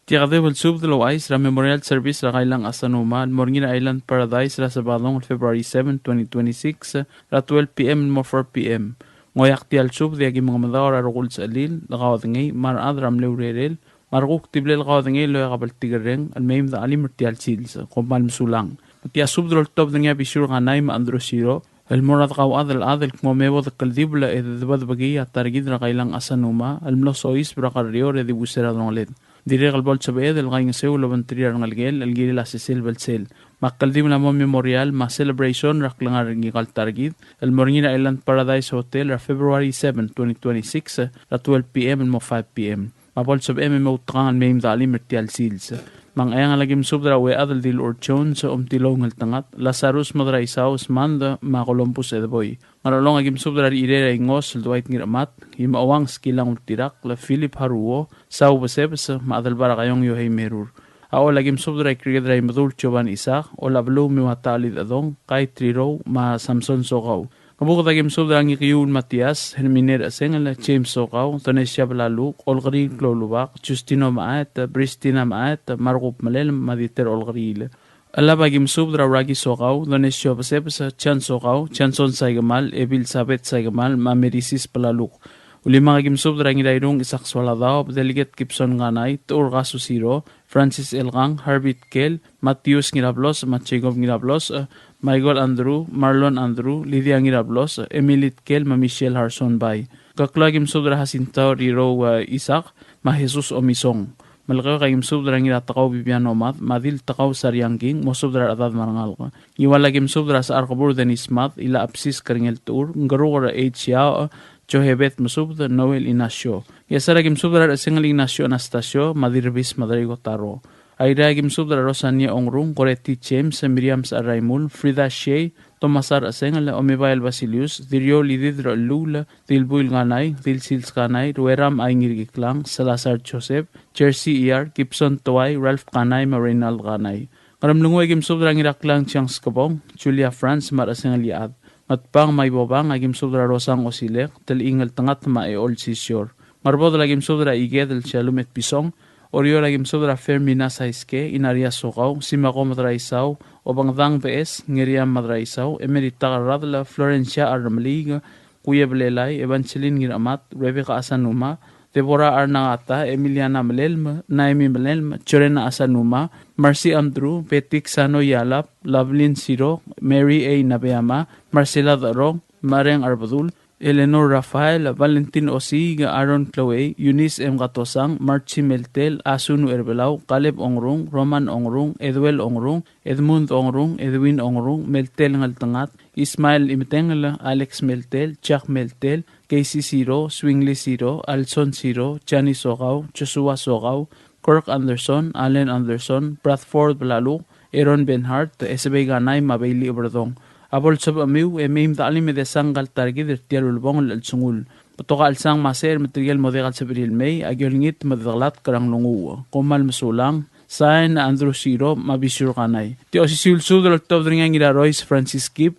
Tia kede bo el subed el ouchais er a memorial service er a Kailang Asanuma el mo er ngii er a Island Paradise er a Sabadong el February seven, twenty twenty-six, er a twelve p.m. el mo four p.m. Ng oeak tia el subed e aki mengemedaol er a rokui el sechelil, dekaodengei, me a rechad er a mle urerel, me a rekuk di blel kaodengei el oeak a bltikerreng el mei me dechelim er tia el sils. Kom kmal mesulang. Me tia subed el oltobed er ngii a Bisiur Kanai me a Andrew Siro el mo er a dekauchad el chad el kmo me bo dekeldibel e dedebedebekii a ta er kid er a Kailang Asanuma el mlo soiseb er a kerreor e dibus er a delongeled. Dirrek el bo lsebeched el kaingeseu el obengterir a rengelekel el kirel a sesei el belsel. Me a keldibel a mo memorial me a celebration er a klengar er ngika el ta er kid el mo er ngii er a Island Paradise Hotel er a February seven, twenty twenty-six, er a twelve p.m. el mo five p.m. Me a bo lsebechem e moutekangel el mei me dechelim er tia el sils. Me a Ngcheangel a ki mesubed er a Uead el Dilur Jones, Omtilou Ngeltengat, Lazarus Madraisau Smand, me a Columbus Edeboi. Ngerchelong a ki mesubed er a Rechirei er a Ingos el Dwight Ngirchemat, Imechouang Skilang Ultirakl, Philip Haruo, Sau Besebes, me a Adelbai er a Kaiong Yohei Merur. A Chol a ki mesubed er a Ikriked er a Imedul Jovan Isaac, Olabeluu Miwata Alidechedong, Kai Trirou, me a Samson Sokau. Ngebuked a ki mesubed er a Ngikiul Matias, Hermine Rechesengel, James Sokau, Donesia Belaluk, Olkeriil Kloulubak, Justino Maet, Pristina Maet, Markup Melelm, me a Dieter Olkeriil. Chelab a ki mesubed er a Uraki Sokau, Donesio Besebes, Jan Sokau, Janson Saikemal, Ebilsabet Saikemal, me a Merisis Belaluk. Ulimang a ki mesubed er a Ngirairung Isaac Soaladaob, Delegate Gibson Kanai, Techur Kasusiro, Francis Elkang, Harvey Tkel, Matthews Ngirablos, me a Jacob Ngirablos, Michael Andrew, Marlon Andrew, Lydia Ngirablos, Emily Tkel, me a Michelle Harson Bai. Ngkeklau a ki mesubed er a Jacinto Rirou, eh, Isaac, me a Jesus Omisong. Melekeok a ki mesubed er a Ngiratekau Bibiano Mad, me a Diltekau Sariang King, mosubed er a rechedad me a rengalek. Ngiwal a ki mesubed er a Sechar Kebur Dennis Mad, Ila Absis Keringel Techur, Ngeruker H. Yao, Johebed Mesubed, Noel Ignacio. Ngchesar a ki mesubed er a Rechesengel Ignacio Anastasio, me a Dirbis Madrei Kotaro. Airai a ki mesubed er a Rosania Ongrung, Goretti James, Miriam Saraimul, Frida Shea, Thomas Rechesengel, Omibael Basilius, Diriou Lidid Rechelluul, Dilbuil Kanai, Dilsils Kanai, Rueram Aingirkiklang, Salazar Joseph, Jersey Iyar, Gibson Tuai, Ralph Kanai, me a Reinald Kanai. Ngeremlengui a ki mesubed er a Ngiraklang Chiang Skebong, Julia Franz, me a Rechesengel Iechad. Ngatpang me a Ibobang a ki mesubed er a Rosang Osilek, Telchingel Tengat me a Eol Sisior. Ngerbodel a ki mesubed er a Ikedel Shalom Etpison, Oreor a ki mesubed er a Fermina Saiske, Inaria Sokau, Simako Madraisau, Obengdang Bees, Ngeriam Madraisau, Emerita Kerradel, Florencia Armeliik, Kuye Belelai, Evangeline Ngiramat, Rebecca Asanuma, Deborah Arnangata, Emiliana Melelm, Naemi Melelm, Jorena Asanuma, Marcy Andrew, Betik Sano Yalap, Lablin Siro, Mary A. Nabeama, Marcela Derong, Mareng Arbedul, Eleanor Rafael, Valentin Osiik, Aaron Chloe, Eunice M. Katosang, Marchi Meltel, Asunu Erbelau, Caleb Ongrung, Roman Ongrung, Eduel Ongrung, Edmund Ongrung, Edwin Ongrung, Meltel Ngeltengat, Ismael Imetengel, Alex Meltel, Jack Meltel, Casey Siro, Swingly Siro, Alson Siro, Jani Sokau, Joshua Sokau, Kirk Anderson, Allen Anderson, Bradford Belaluk, Aaron Benhart, Esebei Kanai, me a Bailey Oberdong. A bo lsebechemiu e mei me de chelim e desa ngka el ta er kid er tia el ulebongel el chelsengul. Betok a chelsang me a secher me tirke el mo diak el sebechir el mei, aki olengit me de dekelatk er a nglunguuch. Kom kmal mesulang, sign, Andrew Siro me a Bisiur Kanai. Tia osisiu el subed el oltobed er ngii a Ngirarois Francis Kib,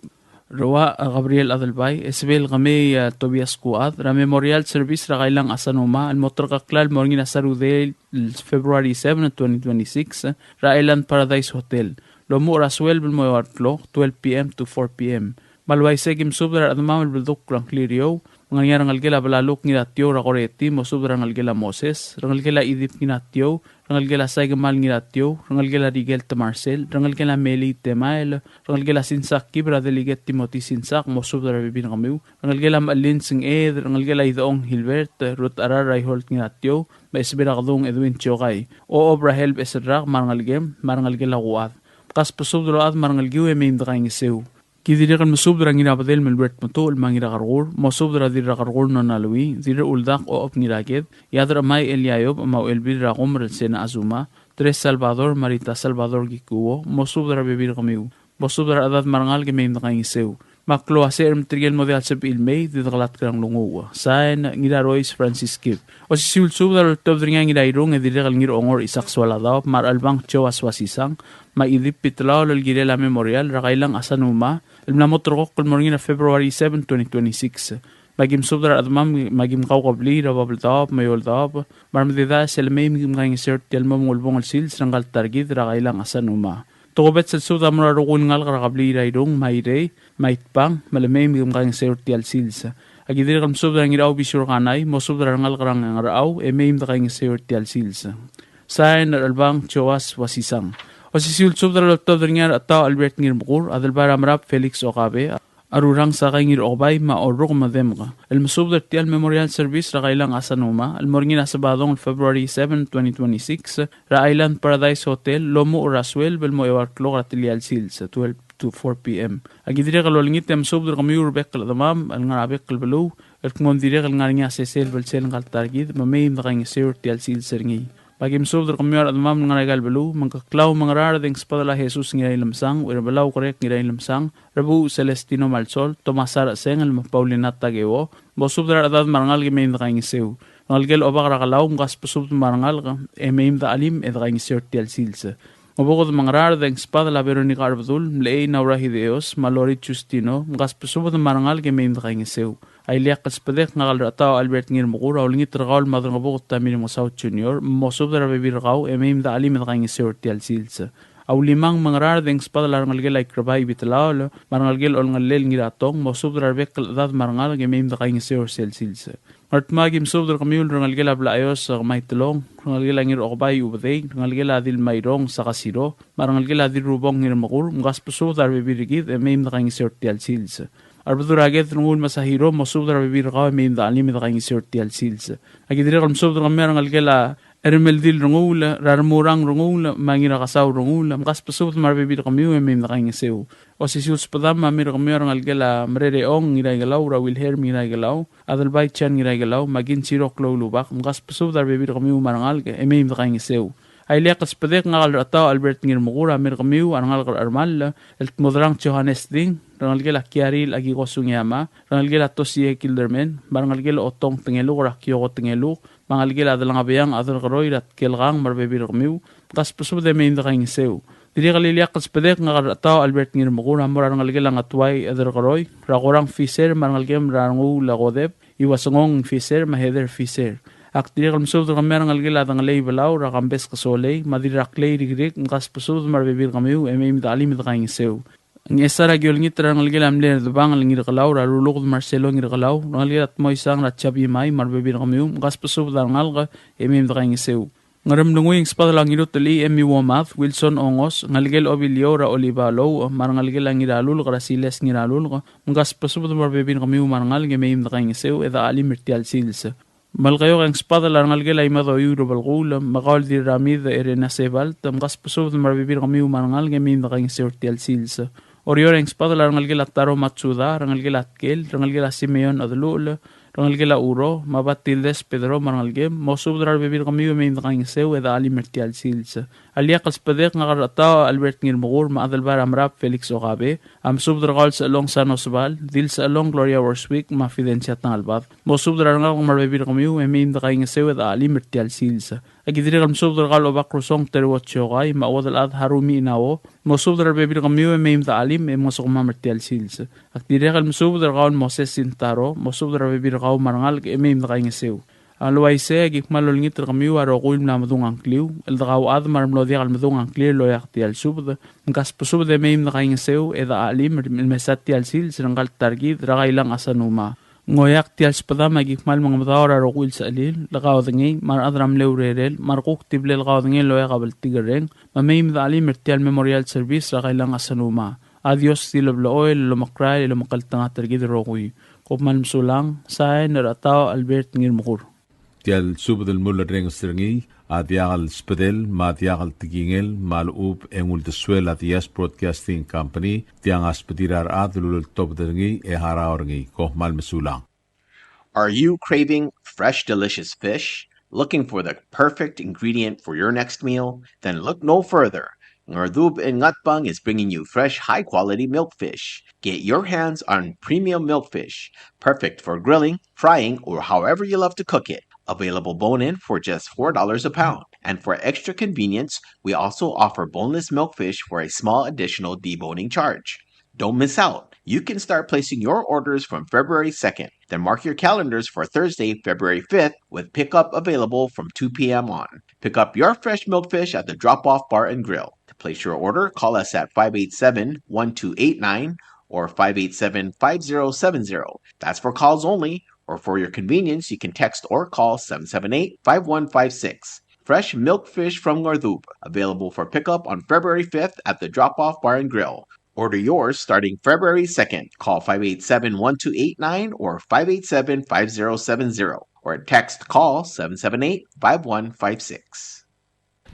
Rua, a, Gabriel Adelbai, Esebei el Kemei, a, Tobias Kuad, er a memorial service er a Kailang Asanuma, el mo terkakl el mo er ngii er a Sarudei el February seven, twenty twenty-six, er a Island Paradise Hotel. Lomuchel er a sueleb el mo eua el klok, twelve p m to four p m. Me a le uaisei e kim subed er a rechedemam el beldukl er a ngklir er eou, me ng ngar er ngii a rengelekel a Belaluk Ngiratiou er a Koreti, mosubed er a rengelekel a Moses, rengelekel a Idip Ngiratiou, rengelekel a Saikemal Ngiratiou, rengelekel a Rikel Temarsel, rengelekel a Meli Temael, rengelekel a Sinsak Kib er a Delegate Timothy Sinsak, mosubed er a rebebil er kemiu, rengelekel a Mechelin Senged, rengelekel a Idechong Hilbert, Ruth Arar Raiholt Ngiratiou, me a Esebei er a Kedung Edwin Chiokai, Ochob er a Helb Eserrak, me a rengelekem, me a rengelekel a Kuad. Kasbesubed el ochad me a rengelekiu e mei me dekaingeseu. Ki dirrek el mesubed er a Ngirabedel Melbert Metuchel me a Ngirakerkur, mosubed er a Dirrakerkur Nona Lui, Dirrechuldak Ochob Ngiraked, Iad er a Chemai Eliayob me a Uchelbil er a Kumer el Sena Azuma, Teres Salvador, Marita Salvador Kikuo, mosubed er a rebebil er kemiu. Mosubed er a rechedad me a rengalek e mei me dekaingeseu. Me a klou a secher me tirke el mo diak el sebechir el mei, di dekelatk er a nglunguuch. Sign, Ngirarois Francis Kib. Osisiu el subed a loltobed er ngii a Ngirairung e dirrek el Ngirongor Isaac Soaladaob, me a Rechelbang Joas Uasisang, me a Idip Bitlaol el kirel a memorial er a Kailang Asanuma, el mla mo terrekokl el mo er ngii er a February seven, twenty twenty-six. Me a kim subed er a rechedemam, me a kim kaukebliil er a Babeldaob, me a Eouldaob, me a remededaes e le mei me kim kaingeseu er tia el mo ulebongel sils er ngka el ta er kid er a Kailang Asanuma. Tokubets el subed a mo er a rokui el ngalek er a kebliil er a Irung, me a Irei, me a Itbang, me le mei me kim kaingeseu er tia el sils. Aki dirrek el mesubed er a Ngirau Bisiu er Kanai, mosubed er a rengalek er a Ngerau, e mei me dekaingeseu er tia el sils. Sain er a Chelbang Joas Uasisang. Osisiu el subed a loltobed er ngii a Rechetaoch Albert Ngirmekur, Adelbai er a Merab Felix Okabe, a Rurang Sakai Ngirokebai, me a Oruk Medemka, el mesubed er tia el memorial service er a Kailang Asanuma, el mo er ngii er a Sabadong el February seven, twenty twenty-six, er a Island Paradise Hotel, lomuchel er a sueleb el mo eua el klok er a telial sils, twelve to four p m. Aki dirrek el olengit e mesubed er kemiu er bek el chedemam el ngar er a bek el beluu, el kmo ng dirrek el ngar er ngii a sesei el belsel ngka el ta er kid, me mei me dekaingeseu er tia el sils er ngii. Me aki mesubed er kemiu a rechedemam el ngar er aika el beluu, me ng keklau me ng ngaraard e ng sbedel a Jesus Ngirailemesang, Ucherbelau Kerek Ngirailemesang, Rebuuch Celestino Malsol, Tomasa Rechesengel, me a Paulina Takeo, mosubed er a rechedad me a rengalek e mei me dekaingeseu. Rengelekel Obak er a Kelau, mkasbesubed me a rengalek, e mei me dechelim e dekaingeseu er tia el sils. Ngebuked me ng ngaraard e ng sbedel a Veronica Arbedul, Mlechei Naura Hideos, me a Lori Justino, mkasbesubed me a rengalek e mei me dekaingeseu. A ileakl el sbedek ngak el Rechetaoch Albert Ngirmekur a olengit er kau el Madrengebuked Tommy Remengesau Junior, mosubed er a rebebil er kau e mei me dechelim e dekaingeseu er tia el sils. A Ulimang me ng ngaraard e ng sbedel a rengelekel a Ikrebai Bitlaol, me a rengelekel Olngellel Ngiratong, mosubed er a rebek el chedad me a rengalek e mei me dekaingeseu er sel sils. Ngardmau aki mesubed er kemiu el rengelekel a Blaios Kemaitelong, rengelekel a Ngirokebai Ubedei, rengelekel a Dilmairong Sakasiro, me a rengelekel a Dirrubong Ngirmekur, mkasbesubed a rebebil er kid e mei me dekaingeseu er tia el sils. A Rebedul a Ked Renguul Masahiro, mosubed er a rebebil er kau e mei me dechelim e dekaingeseu er tia el sils. Aki dirrek el mesubed er kemiu a rengelekel a Ermeldil Renguul, er a Remurang Renguul, me a Ngirakesau Renguul, mkasbesubed me a rebebil er kemiu e mei me dekaingeseu. Osisiu el sbedam a mei er kemiu a rengelekel a Mererechong Ngiraikelau, er a Wilhelm Ngiraikelau, Adelbai Chan Ngiraikelau, me a Kinsiro Kloulubak, mkasbesubed a rebebil er kemiu me a rengalek e mei me dekaingeseu. A ileakl el sbedek ngak el Rechetaoch Albert Ngirmekur a mei er kemiu a rengalek er a Chermall, el Tmodrang Johannes Ding, rengelekel a Kiaril Akiko Sugiyama, rengelekel a Tosie Kilderman, me a rengelekel a Otong Tengeluk er a Kioko Tengeluk, me a ngelekel a Delengabeang Adelkeroi er a Tkelkang me a rebebil er kemiu, mkasbesubed e mei me dekaingeseu. Dirrek el ileakl el sbedek ngak el Rechetaoch Albert Ngirmekur a mo er a rengelekel a Ngetuai Adelkeroi, er a Korang Fisher, me a rengelekem er a Renguul a Kodep, Iuasengong Fisher, me a Heather Fisher. Ak dirrek el mesubed er kemiu a rengelekel a Dengelei Belau, er a Kambes Kesolei, me a Dirraklei Rikrik, mkasbesubed me a rebebil er kemiu, e mei me dechelim e dekaingeseu. Ngchesar aki olengit er a rengelekel a mle Rdebang el Ngirkelau, er a Ruluked Marcelo Ngirkelau, rengelekel a Tmoisang er a Chabimai, me a rebebil er kemiu, mkasbesubed a rengalek, e mei me dekaingeseu. Ngeremlengui e ng sbedel a Ngirutelchii Emmy Womad, Wilson Ongos, ngelekel Obilio er a Oliva Lou, me a rengelekel a Ngiralulk er a Siles Ngiralulk, mkasbesubed me a rebebil er kemiu me a rengalek e mei me dekaingeseu e dechelim er tia el sils. Melekeok e ng sbedel a rengelekel a Imadoiu er a Belkuul, me kau el Dirramid Erena Sebalt, mkasbesubed me a rebebil er kemiu me a rengalek e mei me dekaingeseu er tia el sils. Oreor e ng sbedel a rengelekel a Taro Matsuda, rengelekel a Tkel, rengelekel a Simeon Adeluchel, rengelekel a Uro, me a Batildes Pedro me a rengelekem, mosubed er a rebebil er kemiu e mei me dekaingeseu e dechelim er tia el sils. A ileakl el subedek ngak er a Chetau Albert Ngirmekur me a Adelbai er a Merab Felix Okabe, a mesubed er kau el Sechelong Sano Sebal, Dil Sechelong Gloria Worswick me a Fidencia Tangelbad. Mosubed er a rengalek me a rebebil er kemiu e mei me dekaingeseu e dechelim er tia el sils. Aki dirrek el mesubed er kau el Obak Rusong Teruo Chiokai me a Uodelchad Harumi Inao, mosubed er a rebebil er kemiu e mei me dechelim e mngesukemam er tia el sils. Ak dirrek el mesubed er kau el Moses Sintaro, mosubed er a rebebil er kau me a rengalek e mei me dekaingeseu. A le uaisei, aki kmal olengit er kemiu a rokui el mla medung a ngkliu, el dekau chad me a remlo diak el medung a ngklir el oeak tia el subed, mkasbesubed e mei me dekaingeseu e dechelim el mesa tia el sils er ngka el ta er kid er a Kailang Asanuma. Ng oeak tia el subedam me aki kmal mengemedaol er a rokui el sechelil, le kaodengei, me a rechad er a mle urerel, me a rekuk di ble le kaodengei el oeak a bltikerreng, me mei me dechelim er tia el memorial service er a Kailang Asanuma. A Dios di leblechoel el omekrael el omekngeltengat er kid el rokui. Kom kmal mesulang, sain er a Chetau Albert Ngirmekur. Tia el subed el mulerrenges er ngii a diak el subedel me a diak el tekingel me a lechub e ng uldesuel a Diaz Broadcasting Company, tiang a subedir a rechad el uleltobed er ngii e harau er ngii. Kom kmal mesulang. Are you craving fresh, delicious fish? Looking for the perfect ingredient for your next meal? Then look no further. Ngerdub in Ngatpang is bringing you fresh, high-quality milkfish. Get your hands on premium milkfish, perfect for grilling, frying, or however you love to cook it. Available bone-in for just four dollars a pound. And for extra convenience, we also offer boneless milkfish for a small additional deboning charge. Don't miss out. You can start placing your orders from February second. Then mark your calendars for Thursday, February fifth, with pickup available from two p m on. Pick up your fresh milkfish at the Drop Off Bar and Grill. To place your order, call us at five eight seven, one two eight nine or five eight seven, five zero seven zero. That's for calls only, or for your convenience, you can text or call seven seven eight, five one five six. Fresh milkfish from Ngardub, available for pickup on February fifth at the Drop Off Bar and Grill. Order yours starting February second. Call five eight seven, one two eight nine or five eight seven, five zero seven zero, or text call seven seven eight, five one five six.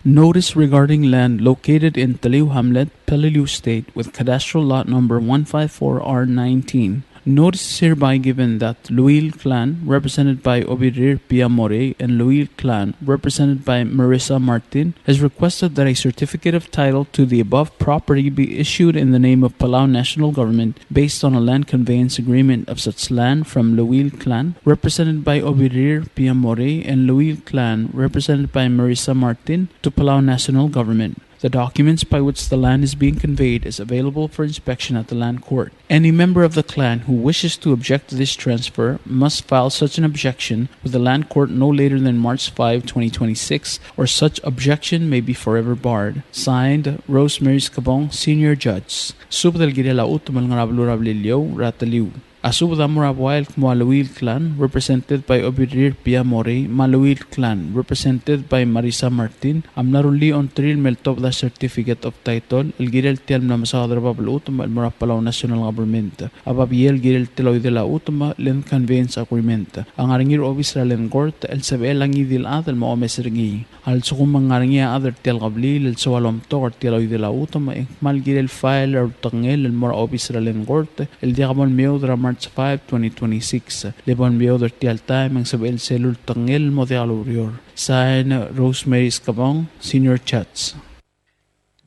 Notice regarding land located in Teliu Hamlet, Peleliu State, with cadastral lot number one five four R nineteen. Notice is hereby given that Luil Clan, represented by Obirir Piamore, and Luil Clan, represented by Marissa Martin, has requested that a certificate of title to the above property be issued in the name of Palau National Government based on a land conveyance agreement of such land from Luil Clan, represented by Obirir Piamore, and Luil Clan, represented by Marissa Martin, to Palau National Government. The documents by which the land is being conveyed is available for inspection at the Land Court. Any member of the clan who wishes to object to this transfer must file such an objection with the Land Court no later than March five, twenty twenty-six, or such objection may be forever barred. Signed, Rosemary Skebong, Senior Judge. Subed el kirel a chutem el ngar er a beluu er a Beliliou, er a Teliu. A subed a mo er a buai el kmo a Luil Clan, represented by Obirir Piamore, me a Luil Clan, represented by Marissa Martin, a mla rullii a ongtir el me ltobed a certificate of title el kirel tia el mla mesaod er a bab el chutem el mo er a Palau National Government. A babier el kirel tia el oidel a chutem, land conveyance agreement, a ngar er ngii er a obis er a Land Court el sebechel a ngii di el chad el mo omes er ngii. A lsekum e ng ngar er ngii a chad er tia el kebliil el soal omtok er tia el oidel a chutem, e ng kmal kirel file er a ultekngel el mo er a obis er a Land Court el diak bo lemeoud er a March five, twenty twenty-six. Le bo lemeoud er tia el taem e ng sebechel sel ultekngel el mo diak loureor. Sign, Rosemary Skebong, Senior Judge.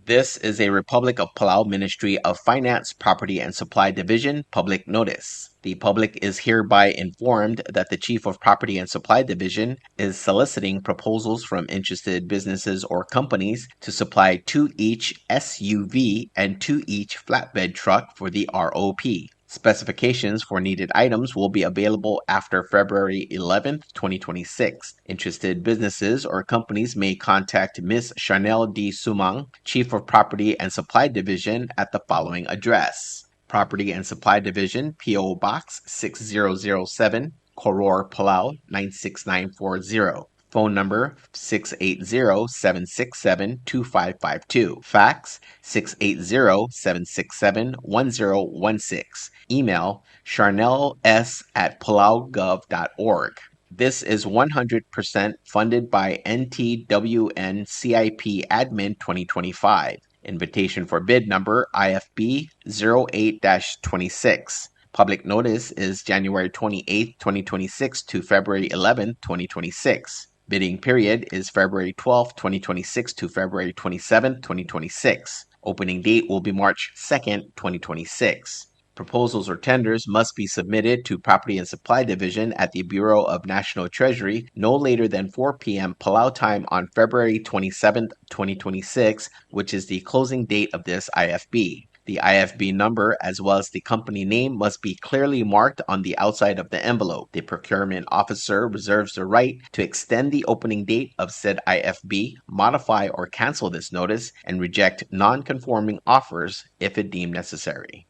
This is a Republic of Palau Ministry of Finance, Property and Supply Division public notice. The public is hereby informed that the Chief of Property and Supply Division is soliciting proposals from interested businesses or companies to supply two each S U V and two each flatbed truck for the R O P. Specifications for needed items will be available after February eleventh, twenty twenty-six. Interested businesses or companies may contact Miss Chanel D. Sumang, Chief of Property and Supply Division, at the following address: Property and Supply Division, P O Box six zero zero seven, Koror, Palau nine six nine four zero. Phone number six eight zero, seven six seven, two five five two. Fax six eight zero, seven six seven, one zero one six. Email charnels at palaugov dot org. This is one hundred percent funded by N T W N C I P Admin twenty twenty-five. Invitation for bid number I F B zero eight dash twenty-six. Public notice is January twenty-eighth, twenty twenty-six to February eleventh, twenty twenty-six. Bidding period is February twelfth, twenty twenty-six to February twenty-seventh, twenty twenty-six. Opening date will be March second, twenty twenty-six. Proposals or tenders must be submitted to Property and Supply Division at the Bureau of National Treasury no later than four p m Palau time on February twenty-seventh, twenty twenty-six, which is the closing date of this I F B. The I F B number as well as the company name must be clearly marked on the outside of the envelope. The procurement officer reserves the right to extend the opening date of said I F B, modify or cancel this notice, and reject non-conforming offers if it deemed necessary.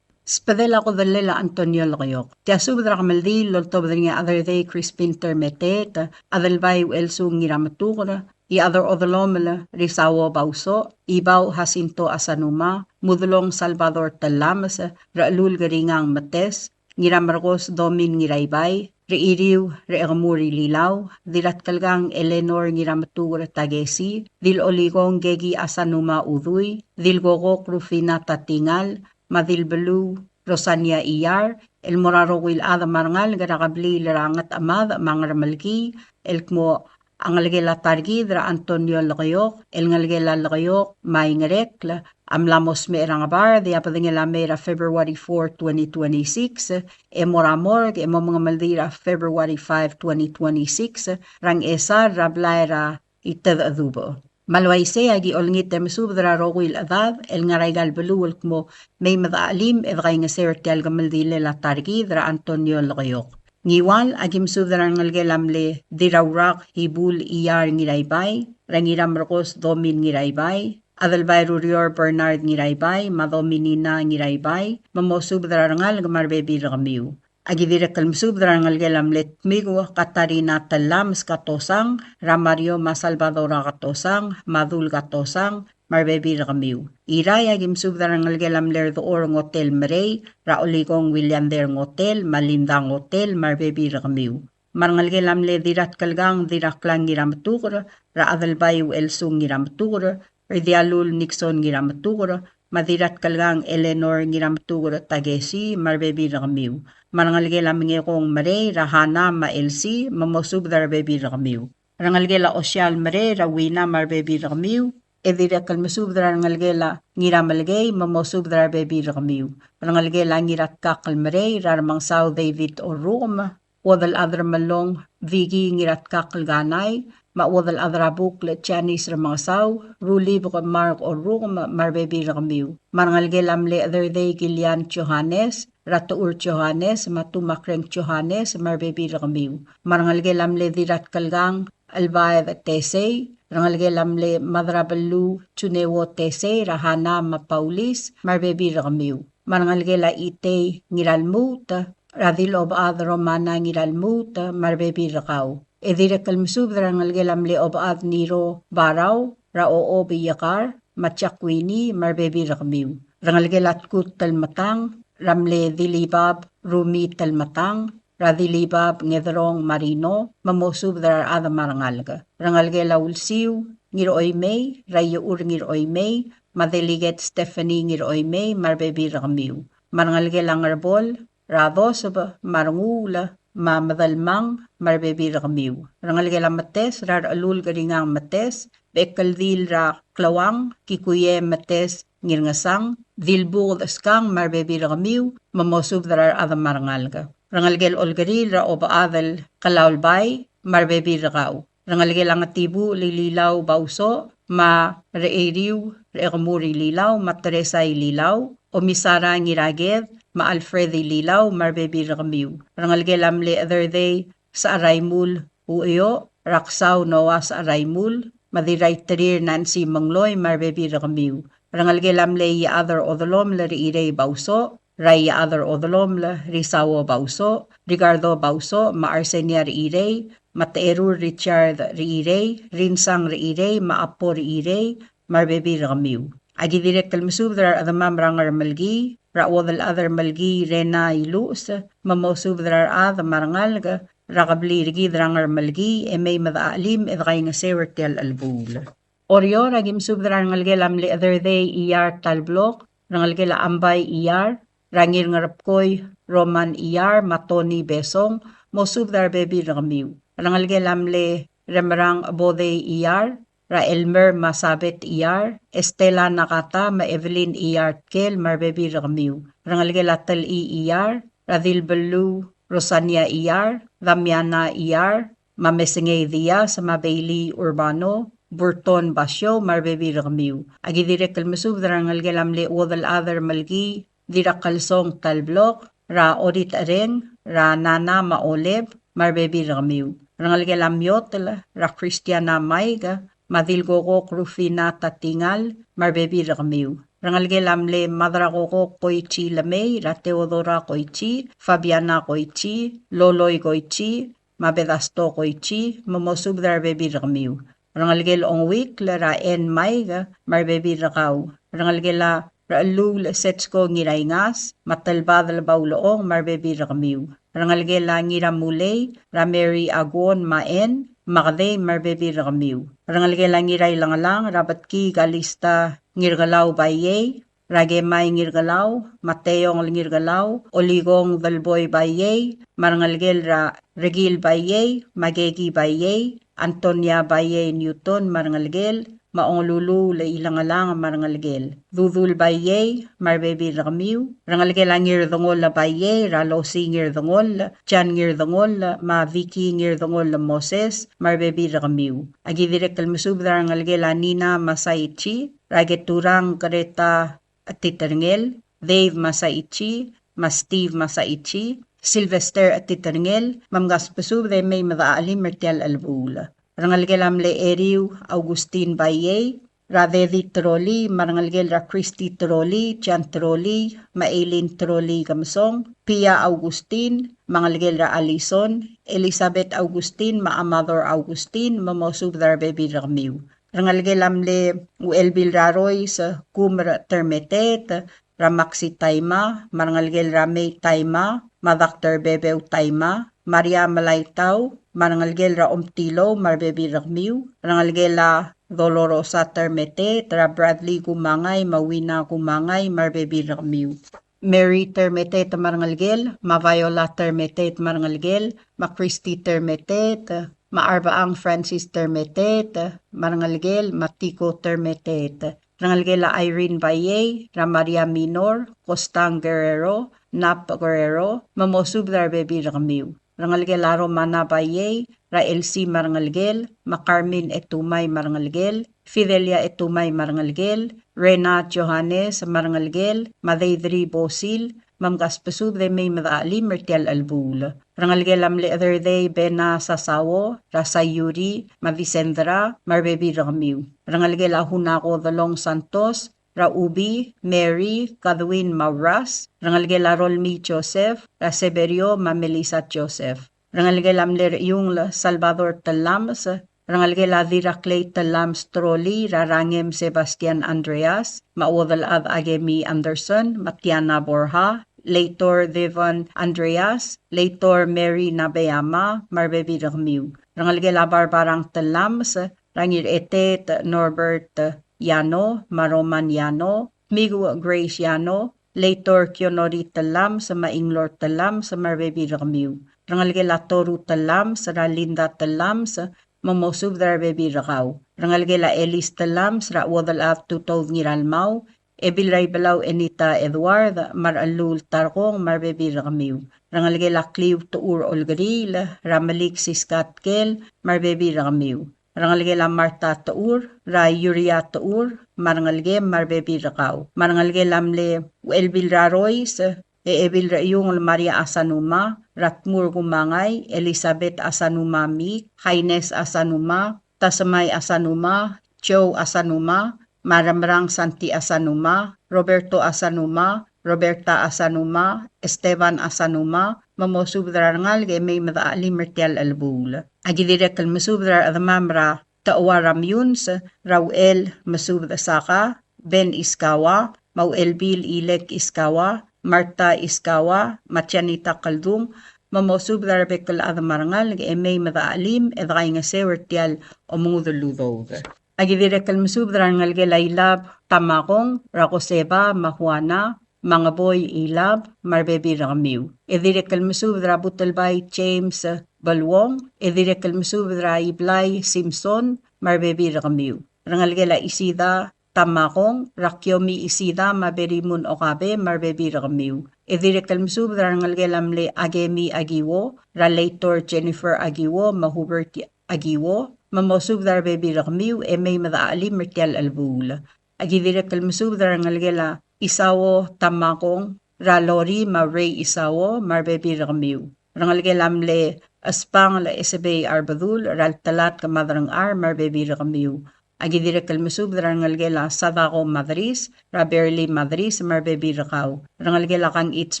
Sbedel a kodellel a Antonio Lekeok. Tia subed er a kemeldiil el oltobed er ngii a Chederdei Crispin Termeteet, Adelbai Uchelsung Ngirametuker, Iechad er Odelomel Risao Bausoch, Ibau Jacinto Asanuma, Mudelong Salvador Tellames, Rechelul Keringang Metes, Ngiramerkos Domin Ngiraibai, Rechiriu Rechekemur Ililau, Dirratkelkang Eleanor Ngirametuker Takesi, Dilolikong Keki Asanuma Udui, Dilkokok Rufina Tatingal, me a Dilbeluu Rosania Iyar, el mo er a rokui el chad me a rengalek er a kebliil er a Ngetchemad me a Ngermelkii, el kmo a ngelekel a ta er kid er a Antonio Lekeok, el ngelekel a Lekeok me a Ingerekl, a mla mo smecher er a Ngebard, e a bedengel a mei er a February four, twenty twenty-six, e mo er a morgue, e mo mengemeldiil er a February five, twenty twenty-six, er a Ngchesar er a blai er a Itedechedubech. Me a le uaisei a ki olengit e mesubed er a rokui el chedad el ngar er aika el beluu el kmo mei me dechachelim e dekaingeseu er tia el kemeldilel a ta er kid er a Antonio Lekeok. Ngiwal, a ki mesubed er a rengelekel a mle Dirraurak Ibul Iyar Ngiraibai, er a Ngiramerkos Domin Ngiraibai, Adelbai Rurior Bernard Ngiraibai, me a Dominina Ngiraibai, me mosubed er a rengalek me a rebebil er kemiu. A ki dirrek el mesubed er a rengelekel a mle Tmiku Katarina Tellames Katosang, er a Mario me a Salvador Katosang, me a Dul Katosang, me a rebebil er kemiu. Irrai, a ki mesubed er a rengelekel a mle Rdechor Ngotel Merei, er a Olikong Williander Ngotel, me a Linda Ngotel, me a rebebil er kemiu. Me a rengelekel a mle Dirratkelkang Dirraklang Ngirametuker, er a Adelbai Uchelsung Ngirametuker, er a Dialul Nixon Ngirametuker, me a Dirratkelkang Eleanor Ngirametuker Takesi, me a rebebil er kemiu. Me a rengelekel a Mengekong Merei, er a Hana me a Elsie, me mosubed er a rebebil er kemiu. Rengelekel a Osial Merei, er a Wina me a rebebil er kemiu, e dirrek el mesubed er a rengelekel a Ngiramelkei, me mosubed er a rebebil er kemiu. Rengelekel a Ngiratkakl Merei, er a Remengesau David Orrukem, Uodelchad er a Melong Vicky Ngiratkakl Kanai, me a Uodelchad er a Bukl Janice Remengesau, Rulibek Mark Orrukem, me a rebebil er kemiu. Me a rengelekel a mle Chederdei Kilian Johannes, er a Techur Johannes, me a Tumakreng Johannes, me a rebebil er kemiu. Me a rengelekel a mle Dirratkelkang Elbaed Tesei, rengelekel a mle Madrabeluu Juneo Tesei, er a Hana me a Paulis, me a rebebil er kemiu. Me a rengelekel a Itei Ngiralmuut, er a Dilobechad Romana Ngiralmuut, me a rebebil er kau. E dirrek el mesubed er a rengelekel a mle Obechad Niro Barau, er a Ochob Iekar, me a Jakwini, me a rebebil er kemiu. Rengelekel a Tkut Telmetang, er a mle Dilibab Rumi Telmetang, er a Dilibab Ngederong Marino, me mosubed er a rechad me a rengalek. Rengelekel a Ulsiu Ngiroimei, er a Iechur Ngiroimei, me a Delegate Stephanie Ngiroimei, me a rebebil er kemiu. Me a rengelekel a Ngerbol, er a Doseb, me a Renguul, me a Medelmang, me a rebebil er kemiu. Rengelekel a Metes, er a Rechelul Keringang Metes, Bekeldil er a Kleuang, Kikuie Metes, Ngirngesang, Dilbuked Skang, me a rebebil er kemiu, me mosubed er a rechad me a rengalek. Rengelekel Olkeriil, er a Obechad el Kelaulbai, me a rebebil er kau. Rengelekel a Ngetibuch Lililau Bausoch, me a Recheiriu Rechekemur Ililau, me a Teresa Ililau, Omisara Ngiraked, me a Alfred Ililau, me a rebebil er kemiu. Rengelekel a mle Chederdei Secharaimul Ucheoch, er a Ksau Noah Secharaimul, me a Dirraiterir Nancy Mengloi, me a rebebil er kemiu. Rengelekel a mle Iechad er Odelomel er Irei Bausoch, er a Iechad er Odelomel Risao Bausoch, Ricardo Bausoch, me a Arsenia er Irei, me a Techerur Richard er Irei, Rinsang er Irei, me a Apo er Irei, me a rebebil er kemiu. A ki dirrek el mesubed er a rechedemam er a Ngermelkii, er a Uodelchad er Melkii Rena Iluches, me mosubed er a rechad me a rengalek er a kebliil er kid er a Ngermelkii, e mei me dechachelim e dekaingeseu er tia el chelebuul. Oreor, a ki mesubed er a rengelekel a mle Chederdei Iyar Talblok, rengelekel a Ambai Iyar, er a Ngirngerebkoi Roman Iyar, me a Tony Besong, mosubed er a rebebil er kemiu. Rengelekel a mle Remerang Bodei Iyar, er a Elmer me a Sabet Iyar, Estela Nakata me a Evelyn Iyar Tkel me a rebebil er kemiu. Rengelekel a Telii Iyar, er a Dilbeluu Rosania Iyar, Damiana Iyar, me a Mesengei Diaz, me a Bailey Urbano, Burton Basio, me a rebebil er kemiu. Aki dirrek el mesubed er a rengelekel a mle Uodelchad er Melkii, Dirrakelsong Talblok, er a Orit Ereng, er a Nana me a Oleb, me a rebebil er kemiu. Rengelekel a Miotel, er a Christiana Maik, me a Dilkokok Rufina Tatingal, me a rebebil er kemiu. Rengelekel a mle Madrakokok Koichi Lemei, er a Theodora Koichi, Fabiana Koichi, Loloi Koichi, me a Bedasto Koichi, me mosubed er a rebebil er kemiu. Rengelekel Ongwikl, er a En Maik, me a rebebil er kau. Rengelekel a Rechelluul Setsko Ngiraingas, me a Telbadel Baulechong, me a rebebil er kemiu. Rengelekel a Ngiramulei, er a Mary Aguon me a En, me a Kedei, me a rebebil er kemiu. Rengelekel a Ngirailengelang, er a Betkii Kalista Ngirkelau Baiei, er a Kemai Ngirkelau, me a Teongel Ngirkelau, Olikong Delboi Baiei, me a rengelekel er a Rekil Baiei, me a Keki Baiei, Antonia Baiei Newton, me a rengelekel, me a Ongeluluul Ilengelang, me a rengelekel. Dudul Baiei, me a rebebil er kemiu. Rengelekel a Ngirdengoll Baiei, er a Losi Ngirdengoll, Jan Ngirdengoll, me a Vicky Ngirdengoll Moses, me a rebebil er kemiu. Aki dirrek el mesubed er a rengelekel a Nina Masaichi, er a Keturang Greta Titerngel, Dave Masaichi, me a Steve Masaichi, Sylvester Titerngel, me mkasbesubed e mei me dechachelim er tia el chelebuul. Rengelekel a mle Eriu Augustin Baiei, er a Dedi Troli, me a rengelekel er a Christy Troli, Jan Troli, me a Eileen Troli Kemesong, Pia Augustin, me a ngelekel er a Alison, Elizabeth Augustin, me a Amador Augustin, me mosubed er a rebebil er kemiu. Rengelekel a mle Uchelbil er a Rois, Kumer Termeteet, er a Maxi Taima, me a rengelekel er a Mei Taima, me a Doctor Bebeu Taima, Maria Melaitau, me a rengelekel er a Omtilou, me a rebebil er kemiu. Rengelekel a Dolorosa Termeteet, er a Bradley Kumangai, me a Wina Kumangai, me a rebebil er kemiu. Mary Termeteet me a rengelekel, me a Viola Termeteet me a rengelekel, me a Christy Termeteet, me a Arbechang Francis Termeteet me a rengelekel, me a Tiko Termeteet. Rengelekel a Irene Baiei, er a Maria Minor, Kostang Guerrero, Nap Guerrero, me mosubed er a rebebil er kemiu. Rengelekel a Romana Baiei, er a Elsie me a rengelekel, me a Carmen Etumai me a rengelekel, Fidelia Etumai me a rengelekel, Rena Johannes me a rengelekel, me a Deidri Bosil, me mkasbesubed e mei me dechachelim er tia el chelebuul. Rengelekel a mle Chederdei Bena Sasao, er a Sayuri, me a Vicendra, me a rebebil er kemiu. Rengelekel a Hunako Delong Santos, er a Ubi, Mary, Kadwin, me a Uras. Rengelekel a Rolmii Joseph, er a Severio, me a Melissa Joseph. Rengelekel a mle Rechiungl Salvador Telames, rengelekel a Dirraklei Telames Troli, er a Rangem Sebastian Andreas, me a Uodelchad Akemi Anderson, me a Tiana Borja, Leitor Devon Andreas, Leitor Mary Nabeyama, me a rebebil er kemiu. Rengelekel a Barbarang Telames, er a Ngircheteet Norbert Yano, me a Roman Yano, Migu Grace Yano, Leitor Kionori Telames, me a Inglor Telames, me a rebebil er kemiu. Rengelekel a Toru Telames, er a Linda Telames, me mosubed er a rebebil er kau. Rengelekel a Elis Telames, er a Uodelchad Tutoud Ngiralmau, Ebil er a Ibelau Enita Edward, me a Rechelluul Tarkong, me a rebebil er kemiu. Rengelekel a Kliu Techur Olkeriil, er a Melik Siska Tkel, me a rebebil er kemiu. Rengelekel a Martha Techur, er a Yuria Techur, me a rengelekem me a rebebil er kau. Me a rengelekel a mle Uchelbil er a Rois, e Ebil er a Iungel Maria Asanuma, er a Tmur Kumangai, Elizabeth Asanuma Mik, Haines Asanuma, Tasemai Asanuma, Joe Asanuma, me a Remerang Santi Asanuma, Roberto Asanuma, Roberta Asanuma, Esteban Asanuma, me mosubed er a rengalek e mei me dechachelim er tia el chelebuul. Aki dirrek el mesubed er a rechedemam er a Techua er a Miuns, er a Uchel Mesubed Saka, Ben Iskawa, me a Uchelbil Ilek Iskawa, Martha Iskawa, me a Janita Keldung, me mosubed er a rebek el chad me a rengalek e mei me dechachelim e dekaingeseu er tia el omengudel el udoud. Aki dirrek el mesubed er a rengelekel a Ilab Tamakong, er a Koseba me a Juana, me a Ngeboi Ilab, me a rebebil er kemiu. E dirrek el mesubed er a Butelbai James Beluong, e dirrek el mesubed er a Iblai Simpson, me a rebebil er kemiu. Rengelekel a Isida Tamakong, er a Kiomi Isida, me a Berimun Okabe, me a rebebil er kemiu. E dirrek el mesubed er a rengelekel a mle Akemi Akiwo, er a Leitor Jennifer Akiwo, me a Hubert Akiwo, me mosubed er a rebebil er kemiu, e mei me de chelim er tia el chelebuul. Aki dirrek el mesubed er a rengelekel a Isao Tamakong, er a Lori me a Rei Isao, me a rebebil er kemiu. Rengelekel a mle Espangel Esebei Arbedul, er a Ltelatk me a Derengchar, me a rebebil er kemiu. Aki dirrek el mesubed er a rengelekel a Sadako Madris, er a Berli Madris, me a rebebil er kau. Rengelekel a Kangichi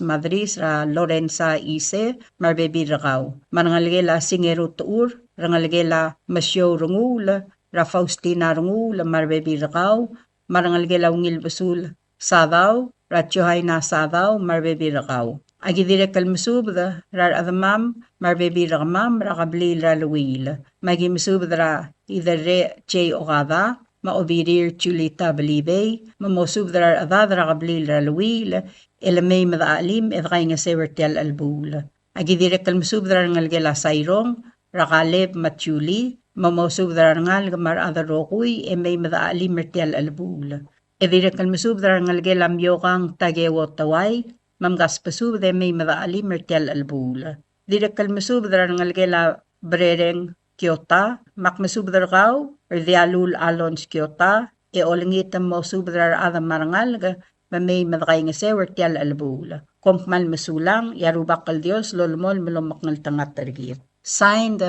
Madris, er a Lorenza Ise, me a rebebil er kau. Me a rengelekel a Singeru Techur, rengelekel a Mesiou Renguul, er a Faustina Renguul, me a rebebil er kau. Me a rengelekel a Ungil Besul Sadau, er a Johaina Sadau, me a rebebil er kau. Aki dirrek el mesubed er a rechedemam, me a rebebil er kemam, er a kebliil er a Luil. Me aki mesubed er a Iderrech J. Okada, me a Obirir Julita Belibei, me mosubed er a rechedad er a kebliil er a Luil, e le mei me de chelim, e de kaingeseu er tia el chelebuul. Aki dirrek el mesubed er a rengelekel a Sairong, er a Kaleb me a Julie, me mosubed er a rengalek me a rechad el rokui, e mei me de chelim er tia el chelebuul. E dirrek el mesubed er a rengelekel a Miokang Takeo Tawai, me mkasbesubed e mei me de chelim er tia el chelebuul. Dirrek el mesubed er a rengelekel a Brereng Kiota, me ak mesubed er kau, er Dialul Alons Kiota, e olengit me mosubed er a rechad me a rengalek, me mei me de kaingeseu er tia el chelebuul. Kom kmal mesulang, e a Rubak el Dios lolemolem el omekngeltengat er kid. Signed,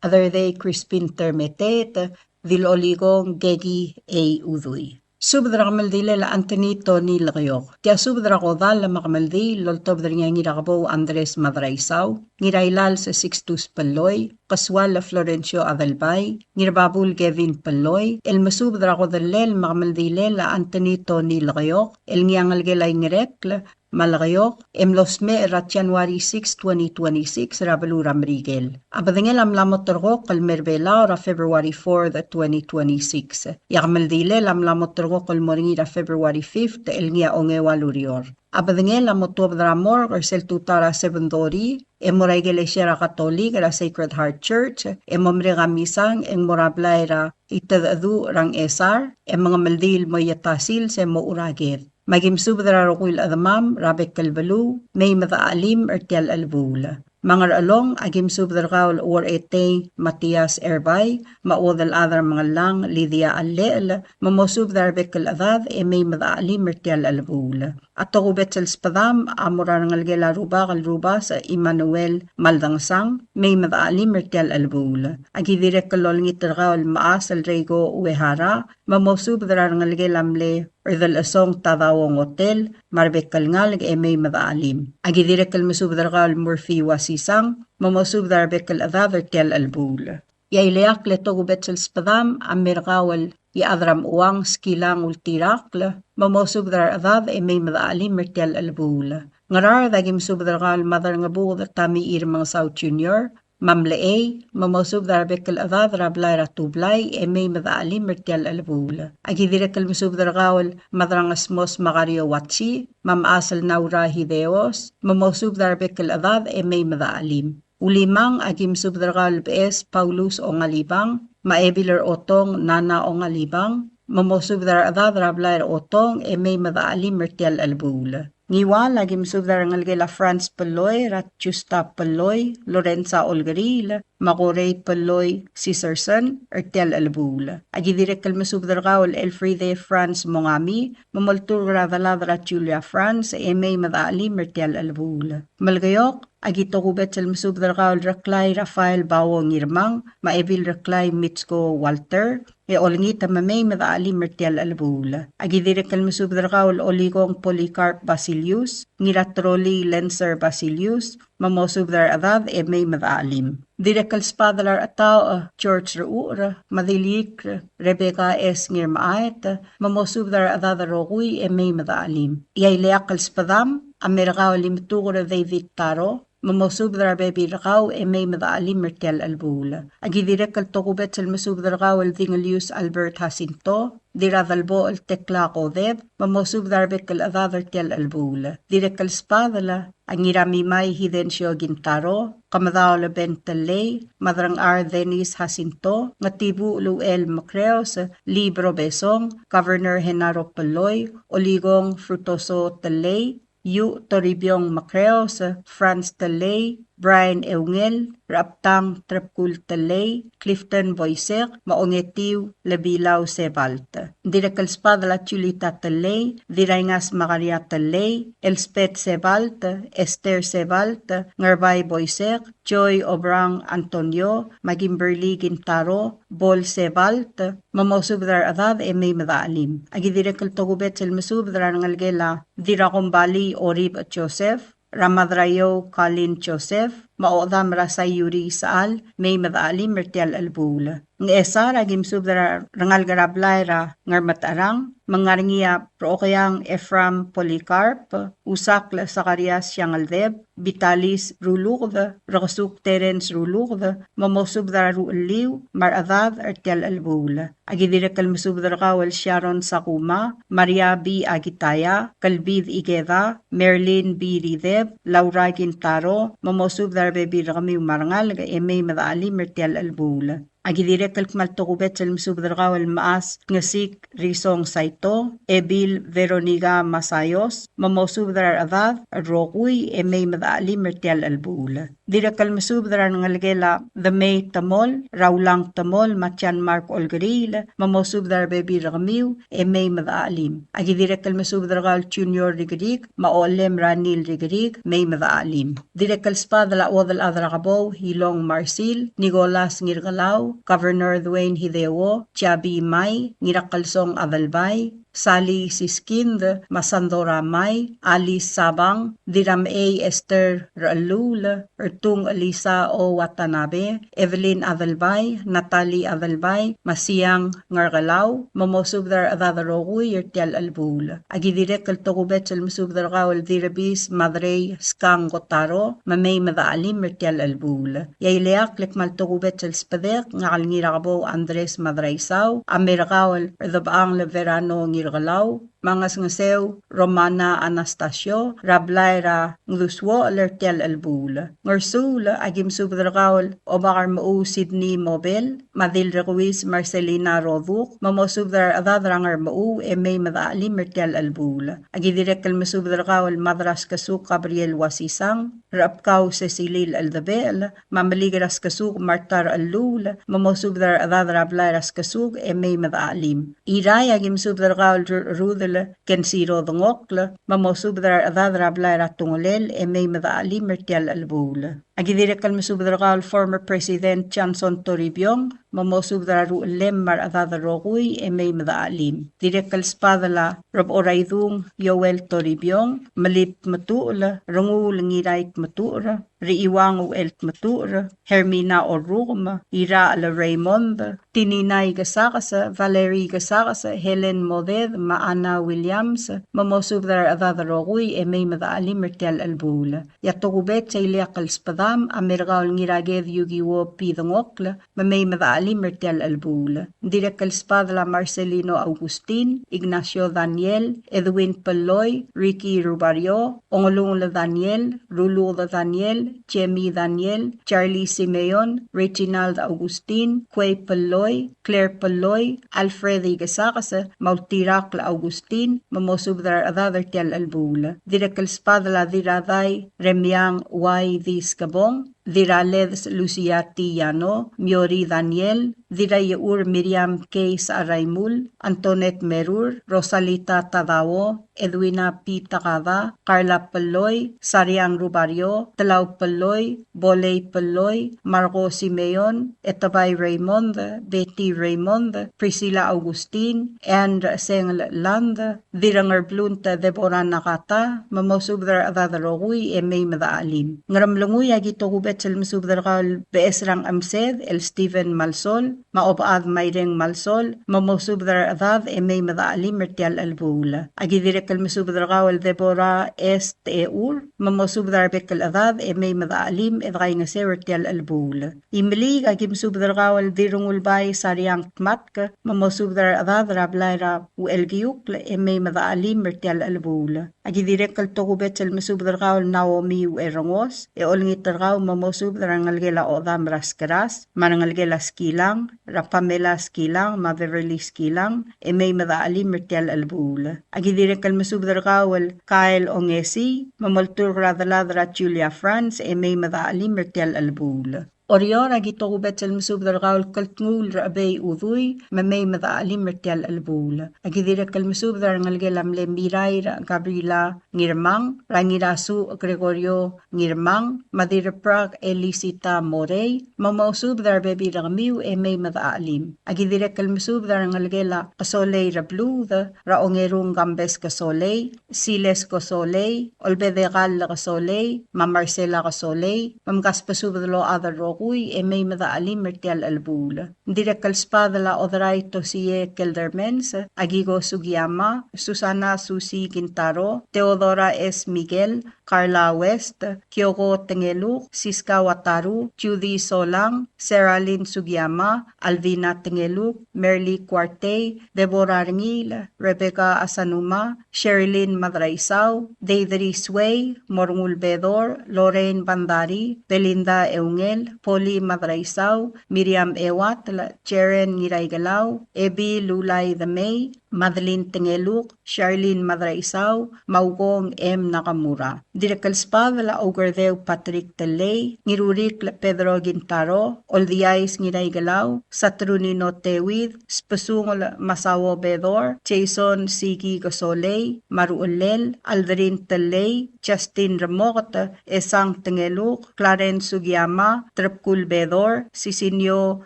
Other Day Crispin Termeteet, Dilolikong Keki A. Udui. Subed er a kemeldilel a Anthony Tony Lekeok. Tia subed er a kodall me a kemeldiil el oltobed er ngii a Ngirakebou Andres Madraisau, Ngirailals Sixtus Pelloi, Kesual Florencio Adelbai, Ngirababul Kevin Pelloi, el mesubed er a kodellel me a kemeldilel a Anthony Tony Lekeok, el ngii a ngelekel a Ingerekl, me a Lekeok, e mlo smecher er a January six, twenty twenty-six, er a beluu er a Merikel. A bedengel a mla mo terrekokl el mer Belau er a February fourth, twenty twenty-six. E a kemeldilel a mla mo terrekokl el mo er ngii er a February fifth, el ngii a ongeua el ureor. A bedengel a mo tuobed er a morgue er sel tutau er a seven thirty, e mo er a ikelesia er a Katolik er a Sacred Heart Church, e mo merek a misang, e ng mo er a blai er a Itedecheduch er a Ngchesar, e mengemeldiil el mo ieta sils e mochu er a ked. Me aki mesubed er a rokui el chedemam er a bek el beluu, mei me de chelim er tia el chelebuul. Me a Ngerchelong, aki mesubed er kau el Uong Etei Matias Erbai, me a chuodel chad er a Mengellang Lydia Allechel, me mosubed er a rebek el chedad, e mei me de chelim er tia el chelebuul. A tokubets el sbedam a mo er a rengelekel a Rubak el Rubasech Emmanuel Maldangesang, mei me de chelim er tia el chelebuul. Aki dirrek el olengit er kau el mechas el Reiko Uehara, me mosubed er a rengelekel a mle Erdelchesong Tadao Ngotel, me a rebek el ngalek e mei me de chelim. Aki dirrek el mesubed er kau el Murphy Uasisang, me mosubed er a rebek el chedad er tia el chelebuul. E a ileakl e tokubets el sbedam a mer kau el Iechad er a Mechuang Skilang Ultirakl, me mosubed er a rechedad e mei me de chelim er tia el chelebuul. Ngaraard, aki mesubed er kau el Maderangebuked Tamichir Mengesau Junior, me a Mlechei, me mosubed er a rebek el chedad er a blai er a Tublai e mei me de chelim er tia el chelebuul. Aki dirrek el mesubed er kau el Maderangesmos Makario Watsi, me a mechas el Naura Hideos, me mosubed er a rebek el chedad e mei me de chelim. Ulimang, aki mesubed er kau el Beches Paulus Ongalibang, me a Ebil er Otong Nana Ongalibang, me mosubed er a rechedad er a blai er Otong e mei me de chelim er tia el chelebuul. Ngiwal, aki mesubed er a rengelekel a Franz Pelloi, er a Justa Pelloi, Lorenza Olkeriil, me a Korei Pelloi Siserson, er tia el chelebuul. Aki dirrek el mesubed er kau el Elfriede Franz Mongami, me molturk er a delad er a Julia Franz, e mei me de chelim er tia el chelebuul. Melekeok, aki tokubets el mesubed er kau el Reklai Rafael Bao Ngirmang, me a Ebil Reklai Mitsko Walter, e olengit me mei me de chelim er tia el chelebuul. Aki dirrek el mesubed er kau el Olikong Polycarp Basilius, Ngiratroli Lenser Basilius, me mosubed er a rechedad e mei me de chelim. Dirrek el sbadel a Rechetaoch George Rechucher, me a Diliik Rebecca S. Ngirmechaet, me mosubed er a rechedad el rokui e mei me de chelim. E a ileakl el sbedam a mer kau el Imetuker David Taro, me mosubed er a rebebil er kau e mei me de chelim er tia el chelebuul. Aki dirrek el tokubets el mesubed er kau el Dingelius Albert Jacinto, Dirradelbochel Tekla Kodep, me mosubed er a rebek el chedad er tia el chelebuul. Dirrek el sbadel a Ngiramimai Hidencio Kintaro, Kemedaol Ben Tellei, Madrangchar Dennis Jacinto, Ngetibuchel Uchel Mekreos, Libro Besong, Governor Genaro Pelloi, Olikong Frutoso Tellei, Iuch Toribiong Mekreos, Franz Tellei, Brian Eungel, Rechebtang Trebkul Tellei, Clifton Boisek, me a Ongetiu Lebilau Sebalt. Dirrek el sbadel a Julita Tellei, Diraingas Magaria Tellei, Elspeth Sebalt, Esther Sebalt, Ngerbai Boisek, Joy Obrang Antonio, me a Kimberly Kintaro, Paul Sebalt, me mosubed er a rechedad e mei me de chelim. Aki dirrek el tokubets el mesubed er a rengelekel a Dirrakombalii Orib Joseph, er a Madraiou Colin Joseph, me a Ochedam er a Saiuri Sechal, mei me de chelim er tia el chelebuul. Ngchesar, aki mesubed er a rengalek er a blai er a Ngermetecherang, me ng ngar er ngii a Rechokeang Ephraim Polycarp, Usakl Sakarias Siangeldeb, Vitalis Ruluked, Rekesuk Terence Ruluked, me mosubed er a ruchelliu me a rechedad er tia el chelebuul. Aki dirrek el mesubed er kau el Sharon Sakuma, Maria B. Akitaya, Kelbid Ikeda, Merlin B. Rideb, Laura Kintaro, me mosubed er a rebebil er kemiu me a rengalek e mei me de chelim er tia el chelebuul. Aki dirrek el kmal tokubets el mesubed er kau el mechas Ngesik Risong Saito, Ebil Veronica Masayos, me mosubed er a rechedad el rokui e mei me de chelim er tia el chelebuul. Dirrek el mesubed er a rengelekel a Demei Temol, Raulang Temol, me a John Mark Olkeriil, me mosubed er a rebebil er kemiu e mei me de chelim. Aki dirrek el mesubed er kau el Junior Rikrik, me a Olem er a Nil Rikrik, mei me de chelim. Dirrek el sbadel a Uodelchad er a Kebou, Ilong Marsil, Nicholas Ngirkelau, Governor Duane Hideo, Jabi Mai, Ngirakelsong Adelbai, Sally Siskind, me a Sandora Mai, Alice Sabang, Dirramei Esther Rechelluul, Ertung Elisa O. Watanabe, Evelyn Adelbai, Natalie Adelbai, me a Siang Ngerkelau, me mosubed er a rechedad el rokui er tia el chelebuul. Aki dirrek el tokubets el mesubed er kau el Dirrebis Madrei Skang Kotaro, me mei me de chelim er tia el chelebuul. E a ileakl e kmal tokubets el sbedek, ngak el Ngirakebou Andres Madraisau, a mei er kau el Redebechang el Verano Ngirkelau, me a Ngesngeseu Romana Anastasio, er a blai er a Ngdusuochel er tia el chelebuul. Ngersuul, aki mesubed er kau el Obak er Mechuu Sydney Mobel, me a Dilrekuis Marcelina Roduk, me mosubed er a rechedad er a Ngermechuu e mei me de chelim er tia el chelebuul. Aki dirrek el mesubed er kau el Madraskesuk Gabriel Wasisang, Rechebkau Cecilil Eldebechel, me a Melik er a Skesuk Marta Rechelluul, me mosubed er a rechedad er a blai er a Skesuk e mei me de chelim. Irrai, aki mesubed er kau el Rudel Kensiro Dengokl, me mosubed er a rechedad er a blai er a Tungelel e mei me de chelim er tia el chelebuul. Aki dirrek el mesubed er kau el former President Johnson Toribiong, me mosubed er a ruchellem me a rechedad el rokui e mei me de chelim. Dirrek el sbadel a Rebechoraidung Joel Toribiong, Melib Tmetuchl, Renguul Ngirai Tmetuchl, Richiuang Uchel Tmetuchl, Hermina Orrukem, Irachel Raymond, Tinina Ikesakes, Valerie Ikesakes, Helen Moded, me a Anna Williams, me mosubed er a rechedad el rokui e mei me de chelim er tia el chelebuul. E a tokubets a ileakl el sbedam a mei er kau el Ngiraked Yukiwo P. Dengokl, me mei me de chelim er tia el chelebuul. Dirrek el sbadel a Marcelino Augustin, Ignacio Daniel, Edwin Pelloi, Ricky Rubario, Ongelungel Daniel, Ruluked Daniel, Jamie Daniel, Charlie Simeon, Reginald Augustin, Kuei Pelloi, Claire Pelloi, Alfred Ikesakes, me a Ultirakl Augustin, me mosubed er a rechedad er tia el chelebuul. Dirrek el sbadel a Dirradai Remiang Uai Diskebong, Dirraled Lucia T. Yano, Miori Daniel, Dirraiechur Miriam K. Saraimul, Antoinette Merur, Rosalita Tadao, Edwina P. Takada, Carla Pelloi, Sariang Rubario, Telau Pelloi, Bolei Pelloi, Marco Simeon, Etebai Raymond, Betty Raymond, Priscilla Augustin, Anne Sengel Land, Dirrengerblunt Deborah Nakata, me mosubed er a rechedad el rokui e mei me de chelim. Ngeremlengui, aki tokubets el mesubed er kau el Beches er a Ngchemsed el Stephen Malsol, me a Obechad Maireng Malsol, me mosubed er a rechedad e mei me dechelim er tia el chelebuul. Aki dirrek el mesubed er kau el Deborah S. Techur, me mosubed er a rebek el chedad e mei me dechelim e dekaingeseu er tia el chelebuul. Imeliik, aki mesubed er kau el Dirrengulbai Sariang Tmatk, me mosubed er a rechedad er a blai er a Uchelkiukl e mei me dechelim er tia el chelebuul. Aki dirrek el tokubets el mesubed er kau el Naomi Ucherengos, e olengit er kau me mosubed er a rengelekel a Odam er a Skeras, me a rengelekel a Skilang, er a Pamela Skilang, me a Beverly Skilang, e mei me dechelim er tia el chelebuul. Aki dirrek el mesubed er kau el Kyle Ongesii, me molturk er a delad er a Julia Franz, e mei me dechelim er tia el chelebuul. Oreor, aki tokubets el mesubed er kau el Keltnguul er a Chebei Udui, me mei me dechelim er tia el chelebuul. Aki dirrek el mesubed er a rengelekel a mle Mirair Gabriela Ngirmang, er a Ngirasuch Gregorio Ngirmang, me a Dirreprak Elisita Morei, me mosubed er a rebebil er kemiu e mei me dechelim. Aki dirrek el mesubed er a rengelekel a Kesolei Rebluud, er a Ongerung Gambes Kesolei, Siles Kesolei, Olbedekall Kesolei, me a Marcela Kesolei, me mkasbesubed el ochad el rokui e mei me dechelim er tia el chelebuul. Ng dirrek el sbadel a Oderai Tosie Keldermans, Akiko Sugiyama, Susana Susi Kintaro, Theodora S. Miguel, Carla West, Kyoko Tengeluk, Siska Wataru, Judy Solang, Sarah Lynn Sugiyama, Alvina Tengeluk, Merly Kuartei, Deborah Rengiil, Rebecca Asanuma, Sherilyn Madraisau, Deidre Sway, Morngul Bedor, Lorraine Bandari, Belinda Eungel, Polly Madraisau, Miriam Euatl, Jaren Ngiraikelau, Ebi Lulai Demei, Madeline Tengeluk, Charlene Madraisau, me a Ukong M. Nakamura. Dirrek el sbadel a Oukerdeu Patrick Tellei, Ngirurikl Pedro Kintaro, Oldiais Ngiraikelau, Saturnino Tewid, Sbesungel Masao Bedor, Jason Siki Kesolei, me a ruchellel, Aldrin Tellei, Justin Remoket, Esang Tengeluk, Clarence Sugiyama, Trebkul Bedor, Sisinio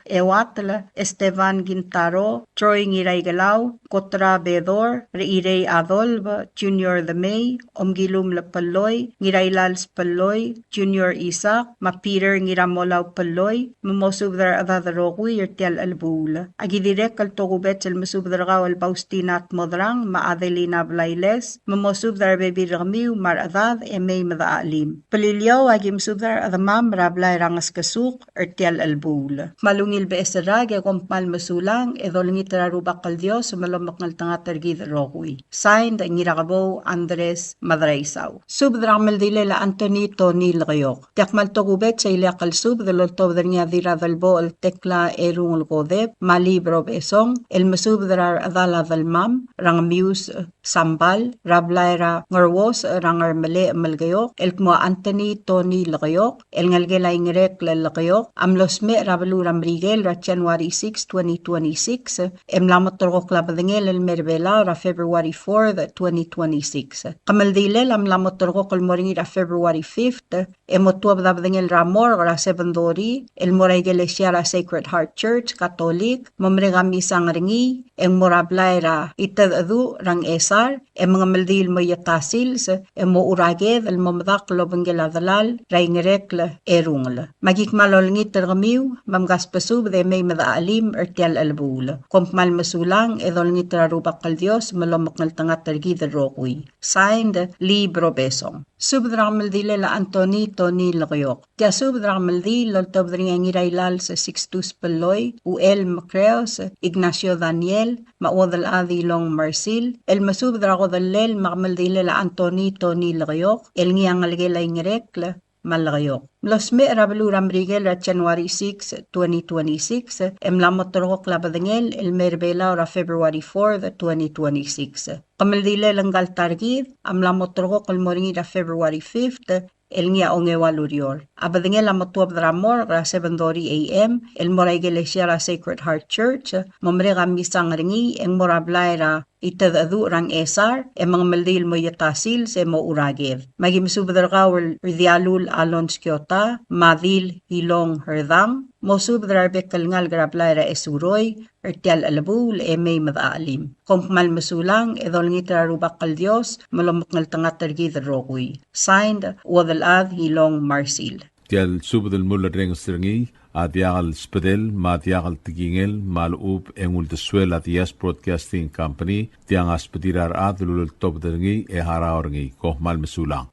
Euatl, Esteban Kintaro, Troy Ngiraikelau, Kotra Bedor, Rechirei Adolf, Junior Demei, Omkilum Lepelloi, Ngirailals Pelloi, Junior Isaac, me a Peter Ngiramolau Pelloi, me mosubed er a rechedad el rokui er tia el chelebuul. Aki dirrek el tokubets el mesubed er kau el Faustina Tmodrang, me a Adelina Blailes, me mosubed er a rebebil er kemiu me a rechedad e mei me dechelim. Beliliou, aki mesubed er a rechedemam er a blai er a Ngeskesuk, er tia el chelebuul. Me a ungil beches el rak e kom kmal mesulang, e dolengit er a Rubak el Dios me lomekngeltengat er kid el rokui. Signed, Ngirakebou Andres Madraisau. Subed er a kemeldilel a Anthony Tony Lekeok. Tia kmal tokubets el ileakl el subed el oltobed er ngii a Dirradelbochel Tekla Erungel Kodep, me a Libro Besong, el mesubed er a rechedal a Delmam, er a Ngemius, Sambal, er a blai er a Ngeruos, er a Ngermelech Melekeok, el kmo a Anthony Tony Lekeok, el ngelekel a Ingerekl Lekeok, a mlo smecher er a beluu er a Merikel er a January six, twenty twenty-six, e mla moterekokl a bedengel el mer Belau er a February fourth, twenty twenty-six. Kemeldilel a mla moterekokl el mo er ngii er a February fifth, e mo tuobed a bedengel er a morgue er a seven thirty, el mo er a ikelesia er a Sacred Heart Church, Katolik, mo merek a misang er ngii, e ng mo er a blai er a Itedecheduch er a Ngchesar, e mengemeldiil el mo ieta sils, e mochu er a ked el mo medakl el obengkel a delal er a Ingerekl Erungel. Me aki kmal olengit er kemiu, me mkasbesubed e mei me dechelim er tia el chelebuul. Kom kmal mesulang, e dolengit er a Rubak el Dios me lomekngeltengat er kid el rokui. Signed, Libro Besong. Subed er a kemeldilel a Anthony Tony Lekeok. Tia subed er a kemeldiil el oltobed er ngii a Ngirailals Sixtus Pelloi, Uchel Mekreos, Ignacio Daniel, me a Uodelchad Ilong Marsil, el mesubed er a kodellel me a kemeldilel a Anthony Tony Lekeok, el ngii a ngelekel a Ingerekl me a Lekeok. Mlo smecher er a beluu er a Merikel er a January six, twenty twenty-six, e mla moterekokl a bedengel el mer Belau er a February fourth, twenty twenty-six. Kemeldilel ngka el ta er kid a mla moterekokl el mo er ngii er a February fifth, el ngii a ongeua el ureor. A bedengel a mo tuobed er a morgue er a seven thirty A M, el mo er a ikelesia er a Sacred Heart Church, mo merek a misang er ngii, e ng mo er a blai er a Itedecheduch er a Ngchesar, e mengemeldiil el mo ieta sils, e mochu er a ked. Me aki mesubed er kau el Rdialul Alons Kiota, me a Dil Ilong Herdang, mosubed er a rebek el ngalek er a blai er a Esuroi, er tia el chelebuul e mei me dechelim. Kom kmal mesulang, e dolengit er a Rubak el Dios me lomekngeltengat er kid el rokui. Signed, Uodelchad Ilong Marsil. Tia el subed el mulerrenges er ngii a diak el sbedel me a diak el tekingel me a lechub e ng uldesuel a Diaz Broadcasting Company. Tiang a sbedir a rechad el uleltobed er ngii e harau er ngii. Kom kmal mesulang.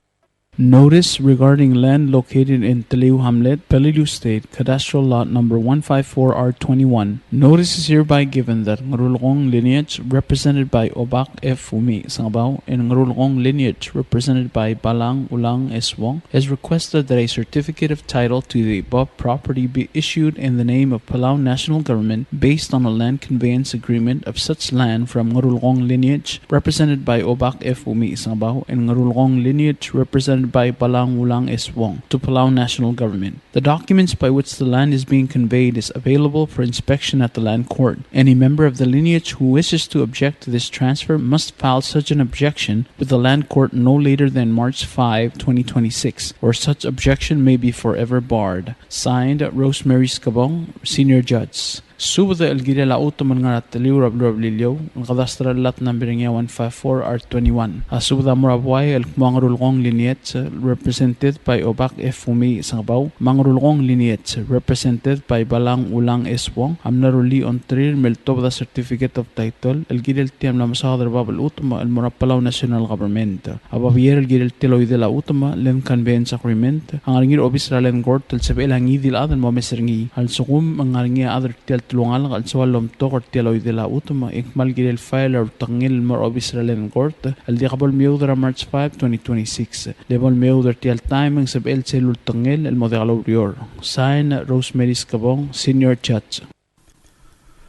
Notice regarding land located in Teliu Hamlet, Peleliu State, Cadastral Lot Number one five four R twenty-one. Notice is hereby given that Ngerulgong lineage, represented by Obak F. Fumi Sengebau, and Ngerulgong lineage, represented by Balang Ulang S. Wong, has requested that a certificate of title to the above property be issued in the name of Palau National Government based on a land conveyance agreement of such land from Ngerulgong lineage, represented by Obak F. Fumi Sengebau, and Ngerulgong lineage, represented by Balang Ulang S. Wong, to Palau National Government. The documents by which the land is being conveyed is available for inspection at the Land Court. Any member of the lineage who wishes to object to this transfer must file such an objection with the Land Court no later than March five, twenty twenty-six, or such objection may be forever barred. Signed, Rosemary Skebong, Senior Judge. Subed el kirel a chutem el ngar er a Teliu er a beluu er a Beliliou, el cadastral lot number one five four R twenty-one. A subed a mo er a buai el kmo a Ngerulgong lineage, represented by Obak F. Fumi Sengebau, me a Ngerulgong lineage, represented by Balang Ulang S. Wong, a mla rullii a ongtir me ltobed a certificate of title el kirel tia el mla mesaod er a bab el chutem el mo er a Palau National Government. A babier el kirel tia el oidel a chutem, land conveyance agreement, a ngar er ngii er a obis er a Land Court el sebechel a ngii di el chad el mo omes er ngii. A lsekum e ng ngar er ngii a chad er tia el telungalek el soal el omtok er tia el oidel a chutem, e ng kmal kirel file a ultekngel el mo er a obis er a Land Court el diak bo lemeoud er a March five, twenty twenty-six. Le bo lemeoud er tia el taem e ng sebechel sel ultekngel el mo diak loureor. Sign, Rosemary Skebong, Senior Judge.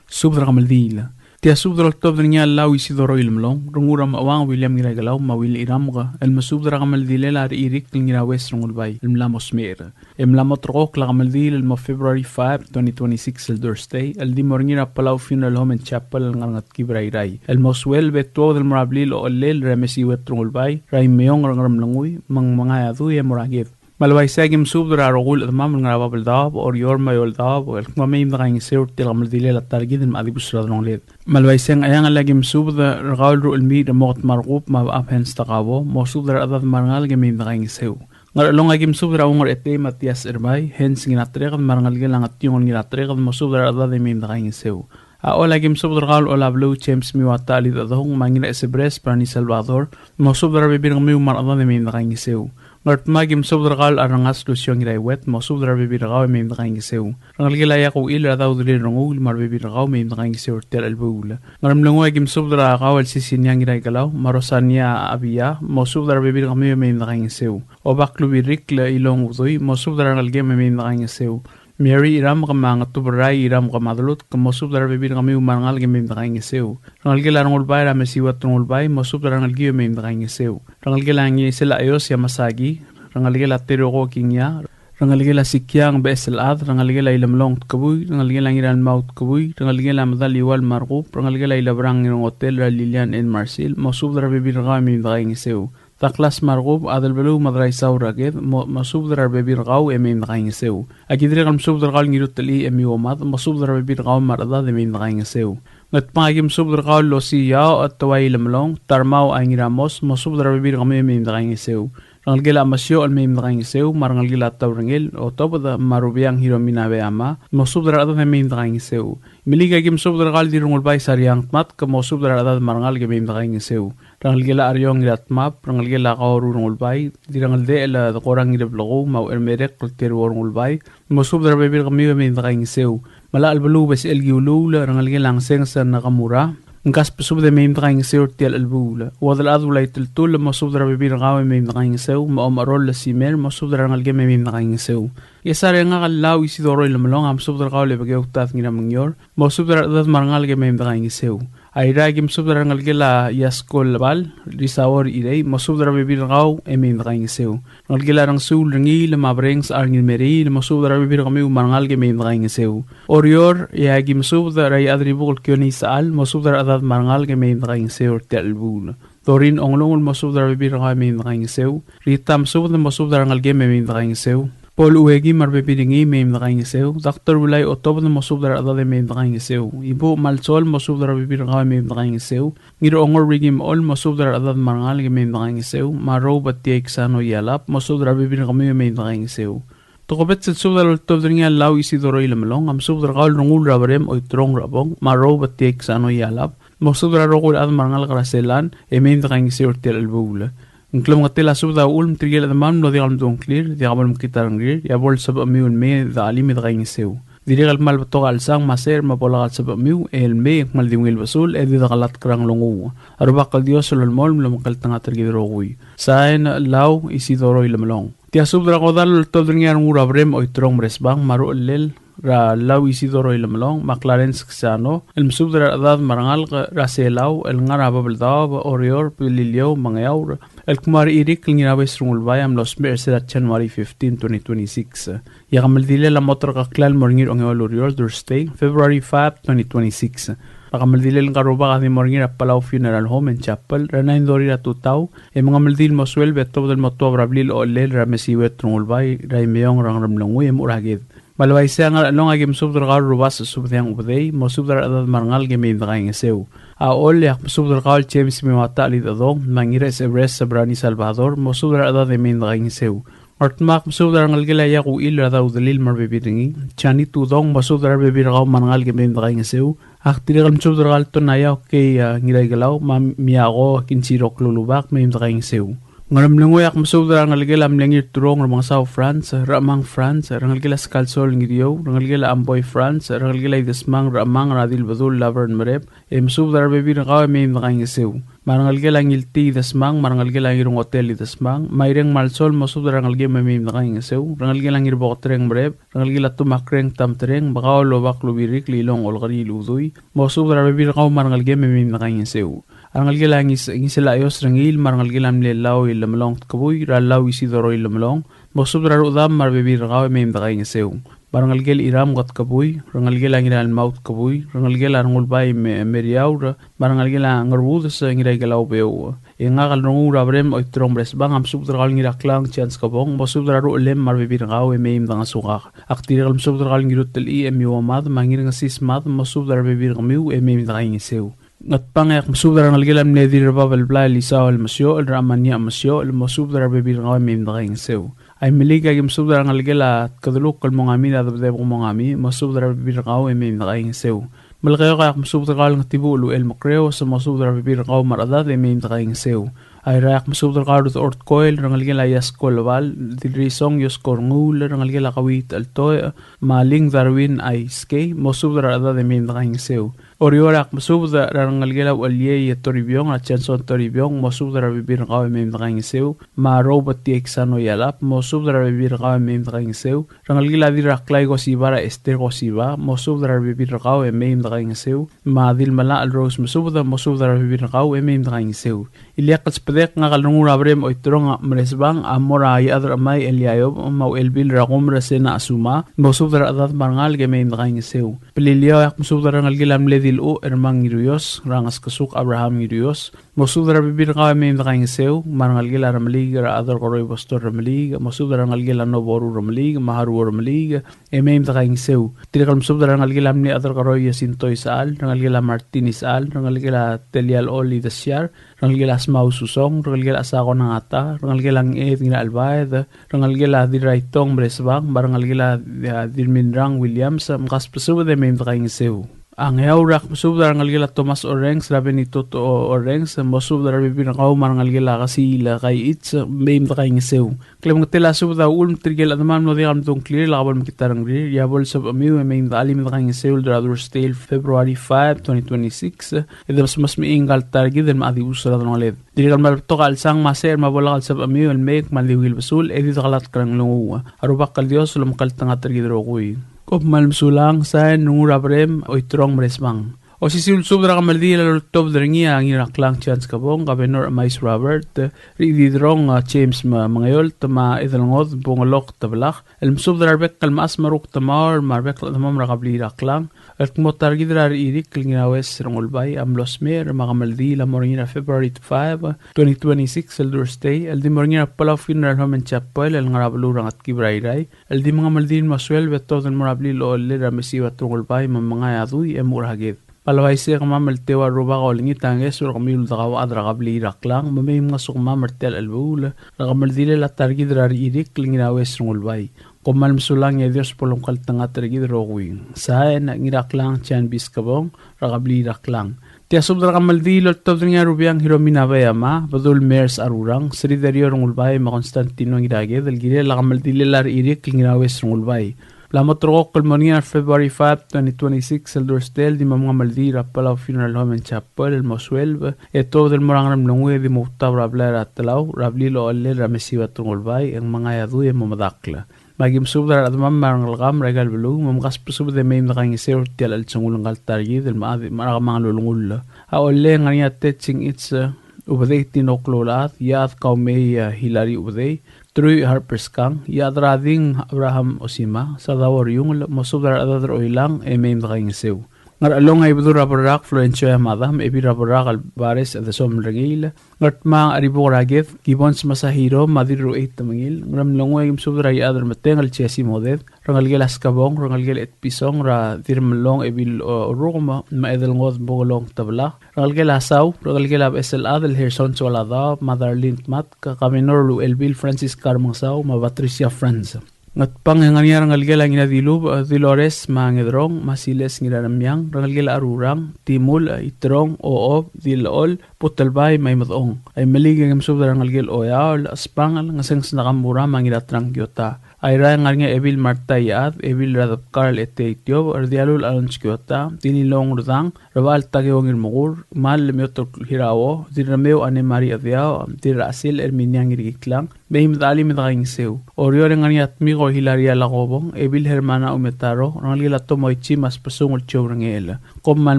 Subed er a kemeldiil. Tia subed el oltobed er ngii a Lau Isidoro Ilemlong, Rengul er a Mecheuang William Ngiraikelau, me a Will Iramk, el mesubed er a kemeldilel a Rechirikl Ngiraues Rengulbai el mla mo smecher. E mla mo terrekokl a kemeldiil el mo February five, twenty twenty-six el Thursday, el di mo er ngii er a Palau Funeral Home and Chapel el ngar er a Ngetkib er a Irrai, el mo sueleb e tuobed el mo er a blil a ochellel er a Mesiuet Rengulbai er a Imeong er a Ngeremlengui, me ng mengai a dui e mo er a ked. Me le uaisei e aki mesubed er a rokui el chedemam el ngar er a bab el daob, Oreor me a eou el daob, el kmo mei me dekaingeseu er tia el kemeldilel a ta er kid el mla dibus er a delongeled. Me le uaisei e ng Ngcheangel e aki mesubed er kau el Ruchelmiich er a Moket me a Rekub me a Bechab Hans Takabo, mosubed er a rechedad me a rengalek e mei me dekaingeseu. Ngerchelong e aki mesubed er a Uong er a Etei Matias Erbai, Hans Ngiratereked me a rengelekel a Ngetiong el Ngiratereked, mosubed er a rechedad e mei me dekaingeseu. A Choll e aki mesubed er kau el Olabeluu James Miwata Chelidechedong me a Ngirachesebres Brani Salvador, mosubed er a rebebil er kemiu me a rechedad e mei me dekaingeseu. Ngardmau e aki mesubed er kau el Arrengas Lucio Ngiraiuet, mosubed er a rebebil er kau e mei me dekaingeseu. Rengelekel a Iakuchil er a Daudelil Renguul me a rebebil er kau e mei me dekaingeseu er tia el chelebuul. Ngeremlengui e aki mesubed er kau el Sisinia Ngiraikelau me a Rosania Abia, mosubed er a rebebil er kemiu e mei me dekaingeseu. Obak Lubirikl Ilong Udui, mosubed er a rengelekem e mei me dekaingeseu. Mary Iramk me a Ngetuberai Iramk me a Delutk, mosubed er a rebebil er kemiu me a rengalek e mei me dekaingeseu. Rengelekel a Rengulbai er a Mesiuet Rengulbai, mosubed er a rengelekiu e mei me dekaingeseu. Rengelekel a Ngisel a Eos Yamasaki, rengelekel a Teroko Kingia, rengelekel a Sikiang Becheselchad, rengelekel a Ilemlong Tkebui, rengelekel a Ngiralmau Tkebui, rengelekel a Medal Iual Markub, rengelekel a Ilebrang Ngirongotel er a Lilian N. Marsil, mosubed er a rebebil er kau e mei me dekaingeseu. Douglas Markub, Adelbeluu me a Deraisau er a Ked, mo-, mosubed er a rebebil er kau e mei me dekaingeseu. Aki dirrek el mesubed er kau el Ngirutelchii e Miuomad, mosubed er a rebebil er kau me a rechedad e mei me dekaingeseu. Ngatpang e aki mesubed er kau el Losii Iaoch, Teuai Ilemlong, Tarmau Aingiramos, mosubed er a rebebil er kemiu e mei me dekaingeseu. Rengelekel a Mesiochel e mei me dekaingeseu, me a rengelekel a Taurengel, Otobed, me a Rubiang Hiromi Nabeyama, mosubed er a rechedad e mei me dekaingeseu. Imeliik e aki mesubed er kau el Dirrengulbai Sariang Tmatk, mosubed er a rechedad me a rengalek e mei me dekaingeseu. Rengelekel a Ariong Ngiratmab, rengelekel a Kaoru Rengulbai, Dirrengeldechel Dekorang Ngireblekuu, me a Uchermerekl Teruo Rengulbai, mosubed er a rebebil er kemiu e mei me dekaingeseu. Melachelbeluu Besechel Kiuluul, rengelekel a Ngsenges Nakamura, mkasbesubed e mei me dekaingeseu er tia el chelebuul. Chuodelchad Ulai Teltull, mosubed er a rebebil er kau e mei me dekaingeseu, me a Omecherol Simer, mosubed er a rengelekem e mei me dekaingeseu. Ngchesar e ngak el Lau Isidoro Ilemelong a mesubed er kau el Ebekeu Tad Ngiramengior, mosubed er a rechedad me a rengalek e mei me dekaingeseu. Airai e aki mesubed er a rengelekel a Iaskol Bal, Risaor Irei, mosubed er a rebebil er kau e mei me dekaingeseu. Rengelekel a Rengsuul Rengiil me a Brengs Arngil Meriil, mosubed er a rebebil er kemiu me a rengalek e mei me dekaingeseu. Oreor e aki mesubed er a Iechadribukel Kione Isechal, mosubed er a rechedad me a rengalek e mei me dekaingeseu er tia el chelebuul. Dorin Ongelungel, mosubed er a rebebil er kau e mei me dekaingeseu. Rita Mesubed, mosubed er a rengelekem e mei me dekaingeseu. Paul Ueki me a rebebil er ngii e mei me dekaingeseu. Doctor Ulai Otobed, mosubed er a rechedad e mei me dekaingeseu. Ibuuch Malsol, mosubed er a rebebil er kau e mei me dekaingeseu. Ngirongor Ricky Mechol, mosubed er a rechedad me a rengalek e mei me dekaingeseu. Me a Roubet Tiaik Sano Ialap, mosubed er a rebebil er kemiu e mei me dekaingeseu. Tokubets el subed a loltobed er ngii a Lau Isidoro Ilemelong, a mesubed er kau el Rengul er a Berem Oiterong Rebong, me a Rou Betiek Sano Ialab, mosubed er a rokui el chad me a rengalek er a Selan, e mei me dekaingeseu er tia el chelebuul. Ng klemengetel a subed a uchul me tirke el chedemam el mlo diak el medung a ngklir, diak bo lemekngit a rengrir, e a bo lsebechemiu el mei e de chelim e dekaingeseu. Dirrek el kmal betok a chelsang me a secher me a bo lak el sebechemiu el mei e kmal di ungil besul e di dekelatk er a nglunguuch. A Rubak el Dios a lolemolem el omekngeltengat er kid el rokui. Sain, Lau Isidoro Ilemelong. Tia subed er a kodall a loltobed er ngii a Rengul er a Berem Oiterong Meresbang, me a ruchellel er a Lau Isidoro Ilemelong, me a Clarence Ksano, el mesubed er a rechedad me a rengalek er a Selau el ngar er a Babeldaob, Oreor, Beliliou, me a Ngeaur, el kmo a Rechirikl el Ngiraues Rengulbai a mlo smecher er sel January fifteen, twenty twenty-six. E a kemeldilel a mo terkeklel el mo er ngii er a ongeua el ureor, Thursday, February five, twenty twenty-six. A kemeldilel ngka el rubak a di mo er ngii er a Palau Funeral Home and Chapel er a nine thirty er a tutau, e mengemeldiil el mo sueleb e tobed el mo tuab er a blil ochellel er a Mesiuet Rengulbai er a Imeong er a Ngeremlengui e mo er a ked. Me a le uaisei e a Ngerchelong a ki mesubed er kau el Rubasech Subediang Ubedei, mosubed er a rechedad me a rengalek e mei me dekaingeseu. A Ollei e ak mesubed er kau el James Mewatech Lidechedong, me a Ngiraes Ebres Sebrani Salvador, mosubed er a rechedad e mei me dekaingeseu. Ngardmau e ak mesubed er a rengelekel a Iaku Uchil er a Daudelil me a rebebil er ngii. Jani Tudong, mosubed er a rebebil er kau me a rengalek e mei me dekaingeseu. Ak dirrek el mesubed er kau el Tonaiau Kei, a, Ngiraikelau, me a Miako Kinsiro Klulubak, mei me dekaingeseu. Ngeremlengui e ak mesubed er a rengelekel a mle Ngirturong Remengesau Franz, Rechemang Franz, rengelekel a Skalsol Ngiriou, rengelekel a Amboi Franz, rengelekel a Idesmang Rechemang er a Dilbedul Laverne Merep, e mesubed er a rebebil er kau e mei me dekaingeseu. Me a rengelekel a Ngiltii Idesmang, me a rengelekel a Ngirngotel Idesmang, me a Ireng Malsol, mosubed er a rengelekem e mei me dekaingeseu, rengelekel a Ngirboketereng Merep, rengelekel a Tumakreng Tamtereng, me kau el Obak Lubirikl Ilong Olkeriil Udui, mosubed er a rebebil er kau me a rengelekem e mei me dekaingeseu. A rengelekel a Ngis-, Ngiselaios Rengiil, me a rengelekel a mle Lau Ilemelong Tkebui, er a Lau Isidoro Ilemelong, mosubed er a rudam me a rebebil er kau e mei me dekaingeseu. Me a rengelekel Iram Ketkebui, rengelekel a Ngiralmau Tkebui, rengelekel a Rengulbai Me-, Meriaur, me a rengelekel a Ngerudes Ngiraikelau Beuch. E ngak el Rengul er a Berem Oiterong Meresbang a mesubed er kau el Ngiraklang Chance Kebong, mosubed er a ruchelem me a rebebil er kau e mei me dengesukak. Ak dirrek el mesubed er kau el Ngirutelchii Emiuo Mad, me a Ngirngesis Mad, mosubed er a rebebil er kemiu e mei me dekaingeseu. Ngatpang e ak mesubed er a rengelekel a mle Dirrebab el Blai el Isau el Mesiochel, er a Mania Mesiochel, mosubed er a rebebil er kau e mei me dekaingeseu. Aimeliik e aki mesubed er a rengelekel a Tkedeluk el Mongami, er a Debedebek Mongami, mosubed er a rebebil er kau e mei me dekaingeseu. Melekeok e ak mesubed er kau el Ngetibuchel Uchel Mekreos, mosubed er a rebebil er kau me a rechedad e mei me dekaingeseu. Airai e ak mesubed er kau el Rudechor Tkoel, rengelekel a Iasko Lebal, Dilrisong Iosko Renguul, rengelekel a Kawit el Toech, me a Ling Darwin Aiskei, mosubed er a rechedad e mei me dekaingeseu. Oreor e ak mesubed er a rengelekel a Ucheliei Toribiong, er a Johnson Toribiong, mosubed er a rebebil er kau e mei me dekaingeseu, me a Robert T. Exano Ialap, mosubed er a rebebil er kau e mei me dekaingeseu, rengelekel a Dirraklai Kosiba, er a Esther Kosiba, mosubed er a rebebil er kau e mei me dekaingeseu, me a Dilmelachel Rose Mesubed, mosubed er a rebebil er kau e mei me dekaingeseu. Ileakl el sbedek, ngak el Rengul er a Berem Oiterong Meresbang, a mo er a Iechad er a Chemai Eliayob, me a Uchelbil er a Kumer Sena Asuma, mosubed er a rechedad me a rengalek e mei me dekaingeseu. Beliliou e ak mesubed er a rengelekel a mle Diluch Ermang Ngiruios, er a Ngeskesuk Abraham Ngiruios, mosubed er a rebebil er kau e mei me dekaingeseu, me a rengelekel a Remeliik er a Chad er a Koroi Pastor Remeliik, mosubed er a rengelekel a Noboru Remeliik, me a Haruo Remeliik, e mei me dekaingeseu. Dirrek el mesubed er a rengelekel a mle Chad er a Koroi Jacinto Isechal, rengelekel a Martin Isechal, rengelekel a Telial Oli Desiar, rengelekel a Smau Susong, rengelekel a Sako Nangata, rengelekel a Ngched Ngirachelbaed, rengelekel a Dirraitong Meresbang, me a rengelekel a, a, Dirminrang Williams, mkasbesubed e mei me dekaingeseu. A Ngeaur e ak mesubed er a rengelekel a Thomas Orrenges, er a Benito To-, Orrenges, mosubed er a rebebil er kau me a rengelekel a Kasiil Kaiich, mei me dekaingeseu. Klemengetel a subed a uchul me tirke el chedemam el mlo diak el medung a ngklir, lak bo lemekngit a rengrir, e a bo lsebechemiu e mei me de chelim e dekaingeseu el Thursday, February five, twenty twenty-six, e de mesmesmechii ngka el ta er kid el mla dibus er a delongeled. Dirrek el kmal betok a chelsang me a secher me a bo lak el sebechemiu el mei e kmal di ungil besul e di dekelatk er a nglunguuch. A Rubak el Dios a lomekngeltengat er kid el rokui. Kom kmal mesulang, sain Rengul er a Berem Oiterong Meresbang. Osisiu el subed er a kemeldiil a loltobed er ngii a Ngiraklang Chance Kebong, Governor Emais Robert, Rididerong, a, James Me-, Mengeolt, me a Edelngod Bungelok Tebelak, el mesubed er a rebek el mechas me a rukdemaol, me a rebek el chedemam er a kebliil er a Klang, el kmo ta er kid er a Rechirikl el Ngiraues Rengulbai a mlo smecher, me a kemeldiil a mo er ngii er a February five, twenty twenty-six, el Thursday, el di mo er ngii er a Palau Funeral Home and Chapel, el ngar er a beluu er a Ngetkib er a Irrai, el di mengemeldiil el mo sueleb e tobed el mo er a blil ochellel er a Mesiuet Rengulbai me mengai a dui e mo er a ked. Me a le uaisei e kemam el teua el rubak a olengit a ngeso er kemiu el dekauchad er a kebliil er a Klang, me mei mngesukemam er tia el chelebuul, er a kemeldilel a ta er kid er a Rechirikl el Ngiraues Rengulbai. Kom kmal mesulang e a Dios bo lomekngeltengat er kid el rokui. Sain, Ngiraklang Jan Biskebong, er a kebliil er a Klang. Tia subed er a kemeldiil el oltobed er ngii a Rubiang Hiromi Nabeyama, Bedul Mers Arurang, Sri Dario Rengulbai, me a Constantino Ngiraked, el kirel a kemeldilel a Rechirikl Ngiraues Rengulbai. Bla mo terrekokl el mo er ngii er a February five, twenty twenty-six, el Thursday, el di mo mengemeldiil er a Palau Funeral Home and Chapel, el mo sueleb, e tuobed el mo er a Ngeremlengui e di mo outab er a blai er a Telau, er a blil a ochellel er a Mesibat Rengulbai, e ng mengai a dui e mo medakl. Me aki mesubed er a rechedemam me a rengelekam er aika el beluu, me mkasbesubed e mei me dekaingeseu er tia el chelsengul ngka el ta er kid el mla di, me a kemanget el ulengull. A ochellel e ng ngar er ngii a Teching Itse, Ubedei Tino Kloulechad, Iechad Kaumei, e, Hilary Ubedei, Truich Harper Skang, Iechad er a Ding Abraham Osima, Sadao Oriungel, mosubed er a rechedad er Oilang, e mei me dekaingeseu. Ngerchelong a Ibedul er a Berrak Florencio Yamada, me a Ebil er a Berrak el Bares Edsom Rengiil, Ngardmau a Ribuk er a Ked, Gibbons Masahiro, me a Dirruchei Temengil, Ngeremlengui e ki mesubed er a Iechad er Metengel Jesse Moded, rengelekel a Skebong, rengelekel a Etpison, er a Dirremlong Ebil, o, Rukem, me a Edelngod Bokelong Tebelak, rengelekel a Sau, rengelekel a Becheselchad el Herson Soaladaob, me a Darlene Tmatk, Kaminor Luchel Bill Francisca Remengesau, me a Patricia Franz. Ngatpang e ng ngar er ngii a rengelekel a Ngiradilubech, e, Dilores, me a Ngederong, me a Siles Ngiraremiang, rengelekel a Rurang, Timul, e, Iterong, Ochob, Dilechol, Butelbai, me a Imedechong. A Imeliik e ki mesubed er a rengelekel Oeaol, Espangel, Ngesenges Nakamura, me a Ngiratrang Kiota. A Irrai e ng ngar er ngii a Ebil Marta Iechad, Ebil er a Debkar el Etei Tiob, Rdialul Alons Kiota, Dililong Rdang, Rebechall Takeo Ngirmekur, Mal Lemiotok Hirao, Dirremeu Anne Marie Chediaoch, Dirrachesil Erminia Ngirkiklang, mei me dechelim e dekaingeseu. Oreor e ng ngar er ngii a Tmiko Hilaria Lakobong, Ebil Hermana Umetaro, rengelekel a Tomoichi me a Sbesungel Joe Rengechel. Kom kmal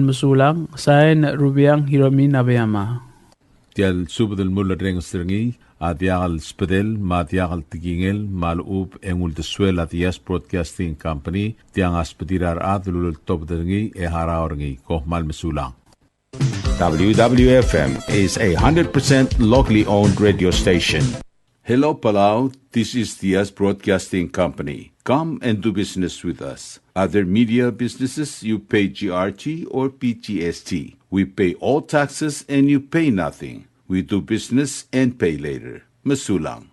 mesulang, sain Rubiang Hiromi Nabeyama. Tia el subed el mulerrenges er ngii a diak el sbedel me a diak el tekingel me a lechub e ng uldesuel a Diaz Broadcasting Company, tiang a sbedir a rechad el uleltobed er ngii e harau er ngii. Kom kmal mesulang. W W F M is a hundred percent locally owned radio station. Hello, Palau. This is Diaz Broadcasting Company. Come and do business with us. Other media businesses, you pay G R T or P G S T. We pay all taxes and you pay nothing. We do business and pay later. Mesulang.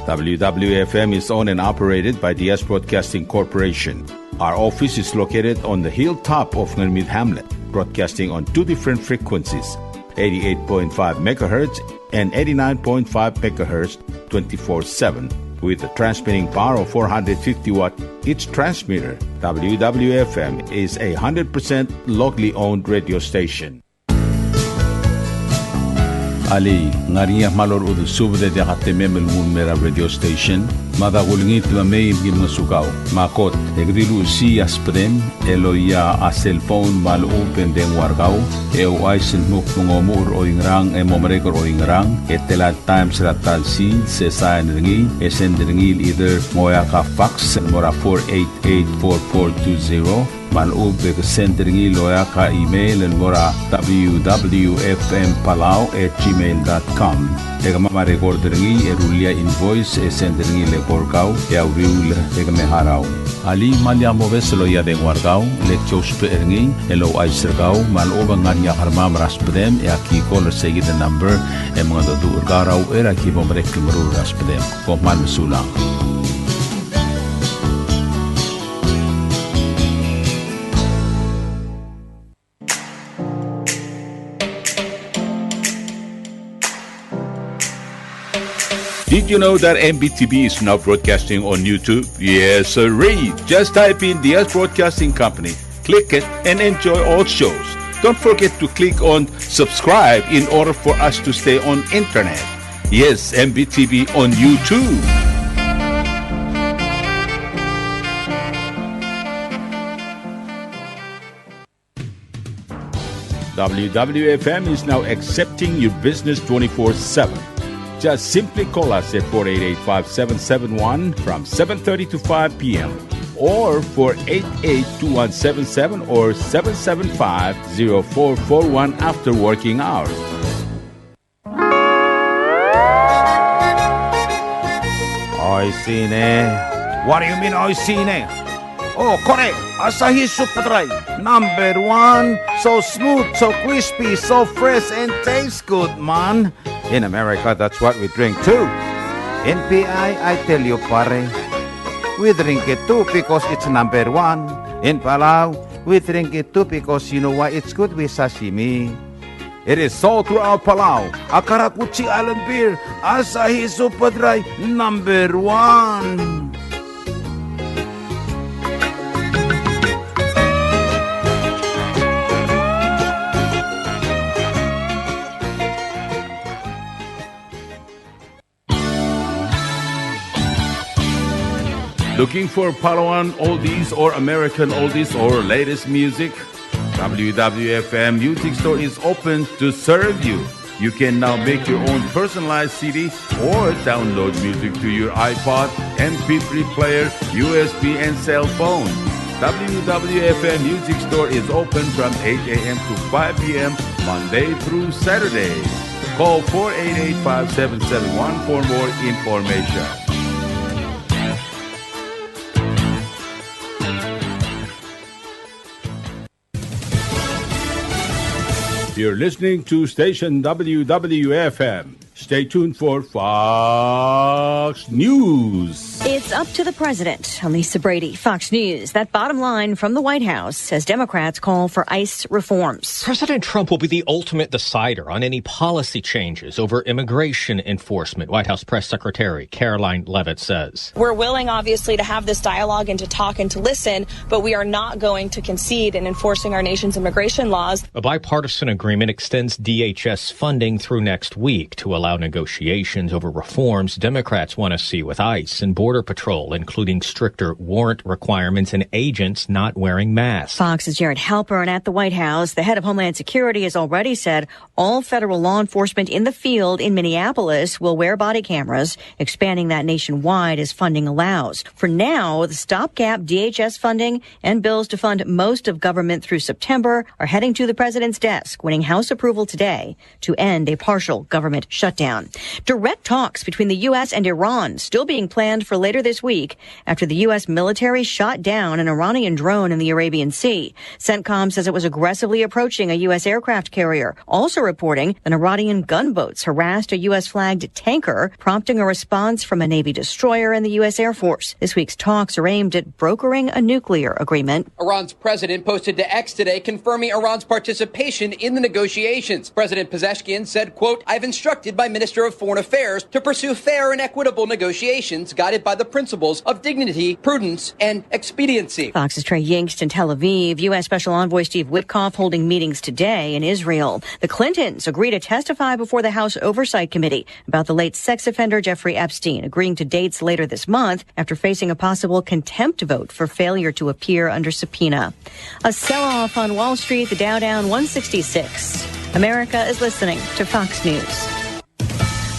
W W F M is owned and operated by Diaz Broadcasting Corporation. Our office is located on the hilltop of Ngermid Hamlet, broadcasting on two different frequencies, eighty-eight point five megahertz and eighty-nine point five megahertz, twenty-four seven, with a transmitting power of four hundred fifty watt each transmitter. W W F M is a hundred percent locally owned radio station. Alii, ng ngar er ngii a kmal orechudel subed e diak a temem el nguu el mei er a radio station? Mada kulengit me mei me ki ngosukau. Me a kot, e ke di luchesii a sbedem el oia a cellphone me a lechub e ng dengua er kau, e ouchais el dmu kmo ng omuchel er oingerang e mo merek er oingerang, e tela el times er a ta el sils, e sain er ngii, e send er ngii el either ng oeak a fax el mo er a four eight eight four four two zero, me a lechub e ke send er ngii el oeak a email el mo er a W W F M Palau at gmail dot com. E kemam a record er ngii e rullii a invoice e send er ngii el eko er kau e a uriul e ke me harau. Alii, me lak mobes el oia dengua er kau, le ki ousbech er ngii el ouchais er kau me a lechub e ng ngar er ngii a kermam er a sbedem e aki call er seikid el number e mengedecheduch er kau er a uchei er a ki bo merek el meruul er a sbedem. Kom kmal mesulang. Did you know that M B T V is now broadcasting on YouTube? Yes, sirree. Just type in Diaz Broadcasting Company, click it, and enjoy all shows. Don't forget to click on subscribe in order for us to stay on internet. Yes, M B T V on YouTube. W W F M is now accepting your business twenty-four seven. Just simply call us at four eight eight, five seven seven one from seven thirty to five p.m., or four eight eight, two one seven seven or seven seven five, zero four four one after working hours. Oishii ne. What do you mean, oishii ne? Oh, kore, Asahi Super Dry, number one. So smooth, so crispy, so fresh, and tastes good, man. In America, that's what we drink too. In P I, I tell you, pare, We drink it too because it's number one. In Palau, we drink it too because you know why, it's good with sashimi. It is sold throughout Palau. A karakuchi island beer, Asahi Super Dry, number one. Looking for Palauan oldies or American oldies or latest music? W W F M Music Store is open to serve you. You can now make your own personalized C D or download music to your iPod, M P three player, U S B, and cell phone. W W F M Music Store is open from eight a.m. to five p.m., Monday through Saturday. Call four eight eight, five seven seven one for more information. You're listening to station W W F M. Stay tuned for Fox News. It's up to the president. I'm Lisa Brady, Fox News. That bottom line from the White House as Democrats call for ICE reforms. President Trump will be the ultimate decider on any policy changes over immigration enforcement, White House Press Secretary Karoline Leavitt says. We're willing, obviously, to have this dialogue and to talk and to listen, but we are not going to concede in enforcing our nation's immigration laws. A bipartisan agreement extends D H S funding through next week to allow negotiations over reforms Democrats want to see with ICE and Border Patrol, including stricter warrant requirements and agents not wearing masks. Fox's Jared Halpern at the White House. The head of Homeland Security has already said all federal law enforcement in the field in Minneapolis will wear body cameras, expanding that nationwide as funding allows. For now, the stopgap D H S funding and bills to fund most of government through September are heading to the president's desk, winning House approval today to end a partial government shutdown. Direct talks between the U S and Iran still being planned for later this week after the U S military shot down an Iranian drone in the Arabian Sea. CENTCOM says it was aggressively approaching a U S aircraft carrier, also reporting that Iranian gunboats harassed a U S flagged tanker, prompting a response from a Navy destroyer and the U S Air Force. This week's talks are aimed at brokering a nuclear agreement. Iran's president posted to X today confirming Iran's participation in the negotiations. President Pezeshkian said, quote, "I've instructed my Minister of Foreign Affairs to pursue fair and equitable negotiations guided by the principles of dignity, prudence, and expediency." Fox's Trey Yingst in Tel Aviv. U S Special Envoy Steve Witkoff holding meetings today in Israel. The Clintons agree to testify before the House Oversight Committee about the late sex offender Jeffrey Epstein, agreeing to dates later this month after facing a possible contempt vote for failure to appear under subpoena. A sell-off on Wall Street, the Dow down one sixty-six. America is listening to Fox News.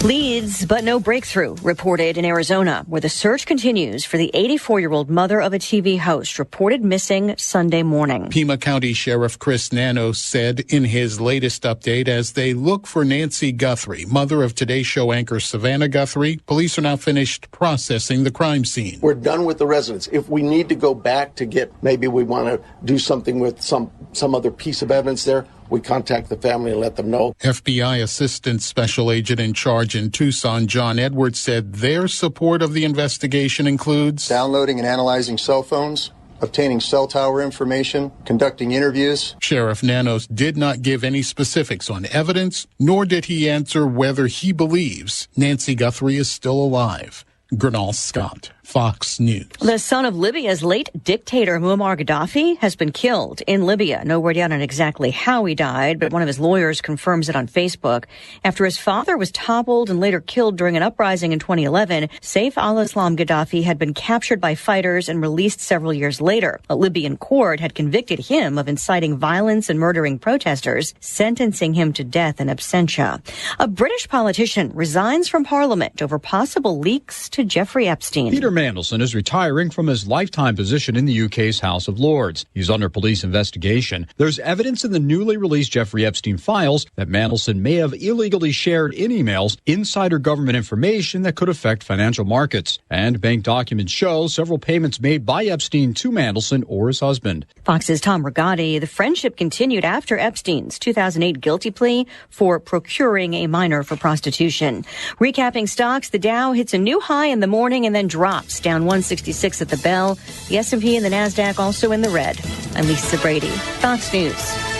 Leads, but no breakthrough reported in Arizona, where the search continues for the eighty-four-year-old mother of a T V host reported missing Sunday morning. Pima County Sheriff Chris Nanos said in his latest update, as they look for Nancy Guthrie, mother of Today Show anchor Savannah Guthrie, police are now finished processing the crime scene. We're done with the residence. If we need to go back to get, maybe we want to do something with some, some other piece of evidence there, we contact the family and let them know. F B I Assistant Special Agent in charge in Tucson, John Edwards, said their support of the investigation includes downloading and analyzing cell phones, obtaining cell tower information, conducting interviews. Sheriff Nanos did not give any specifics on evidence, nor did he answer whether he believes Nancy Guthrie is still alive. Gurnal Scott, Fox News. The son of Libya's late dictator Muammar Gaddafi has been killed in Libya. No word yet on exactly how he died, but one of his lawyers confirms it on Facebook. After his father was toppled and later killed during an uprising in twenty eleven, Saif al-Islam Gaddafi had been captured by fighters and released several years later. A Libyan court had convicted him of inciting violence and murdering protesters, sentencing him to death in absentia. A British politician resigns from Parliament over possible leaks to Jeffrey Epstein. Peter Mandelson is retiring from his lifetime position in the U K's House of Lords. He's under police investigation. There's evidence in the newly released Jeffrey Epstein files that Mandelson may have illegally shared in emails insider government information that could affect financial markets. And bank documents show several payments made by Epstein to Mandelson or his husband. Fox's Tom Rigotti. The friendship continued after Epstein's two thousand eight guilty plea for procuring a minor for prostitution. Recapping stocks, the Dow hits a new high in the morning and then drops. Down one sixty-six at the bell. The S and P and the Nasdaq also in the red. I'm Lisa Brady, Fox News.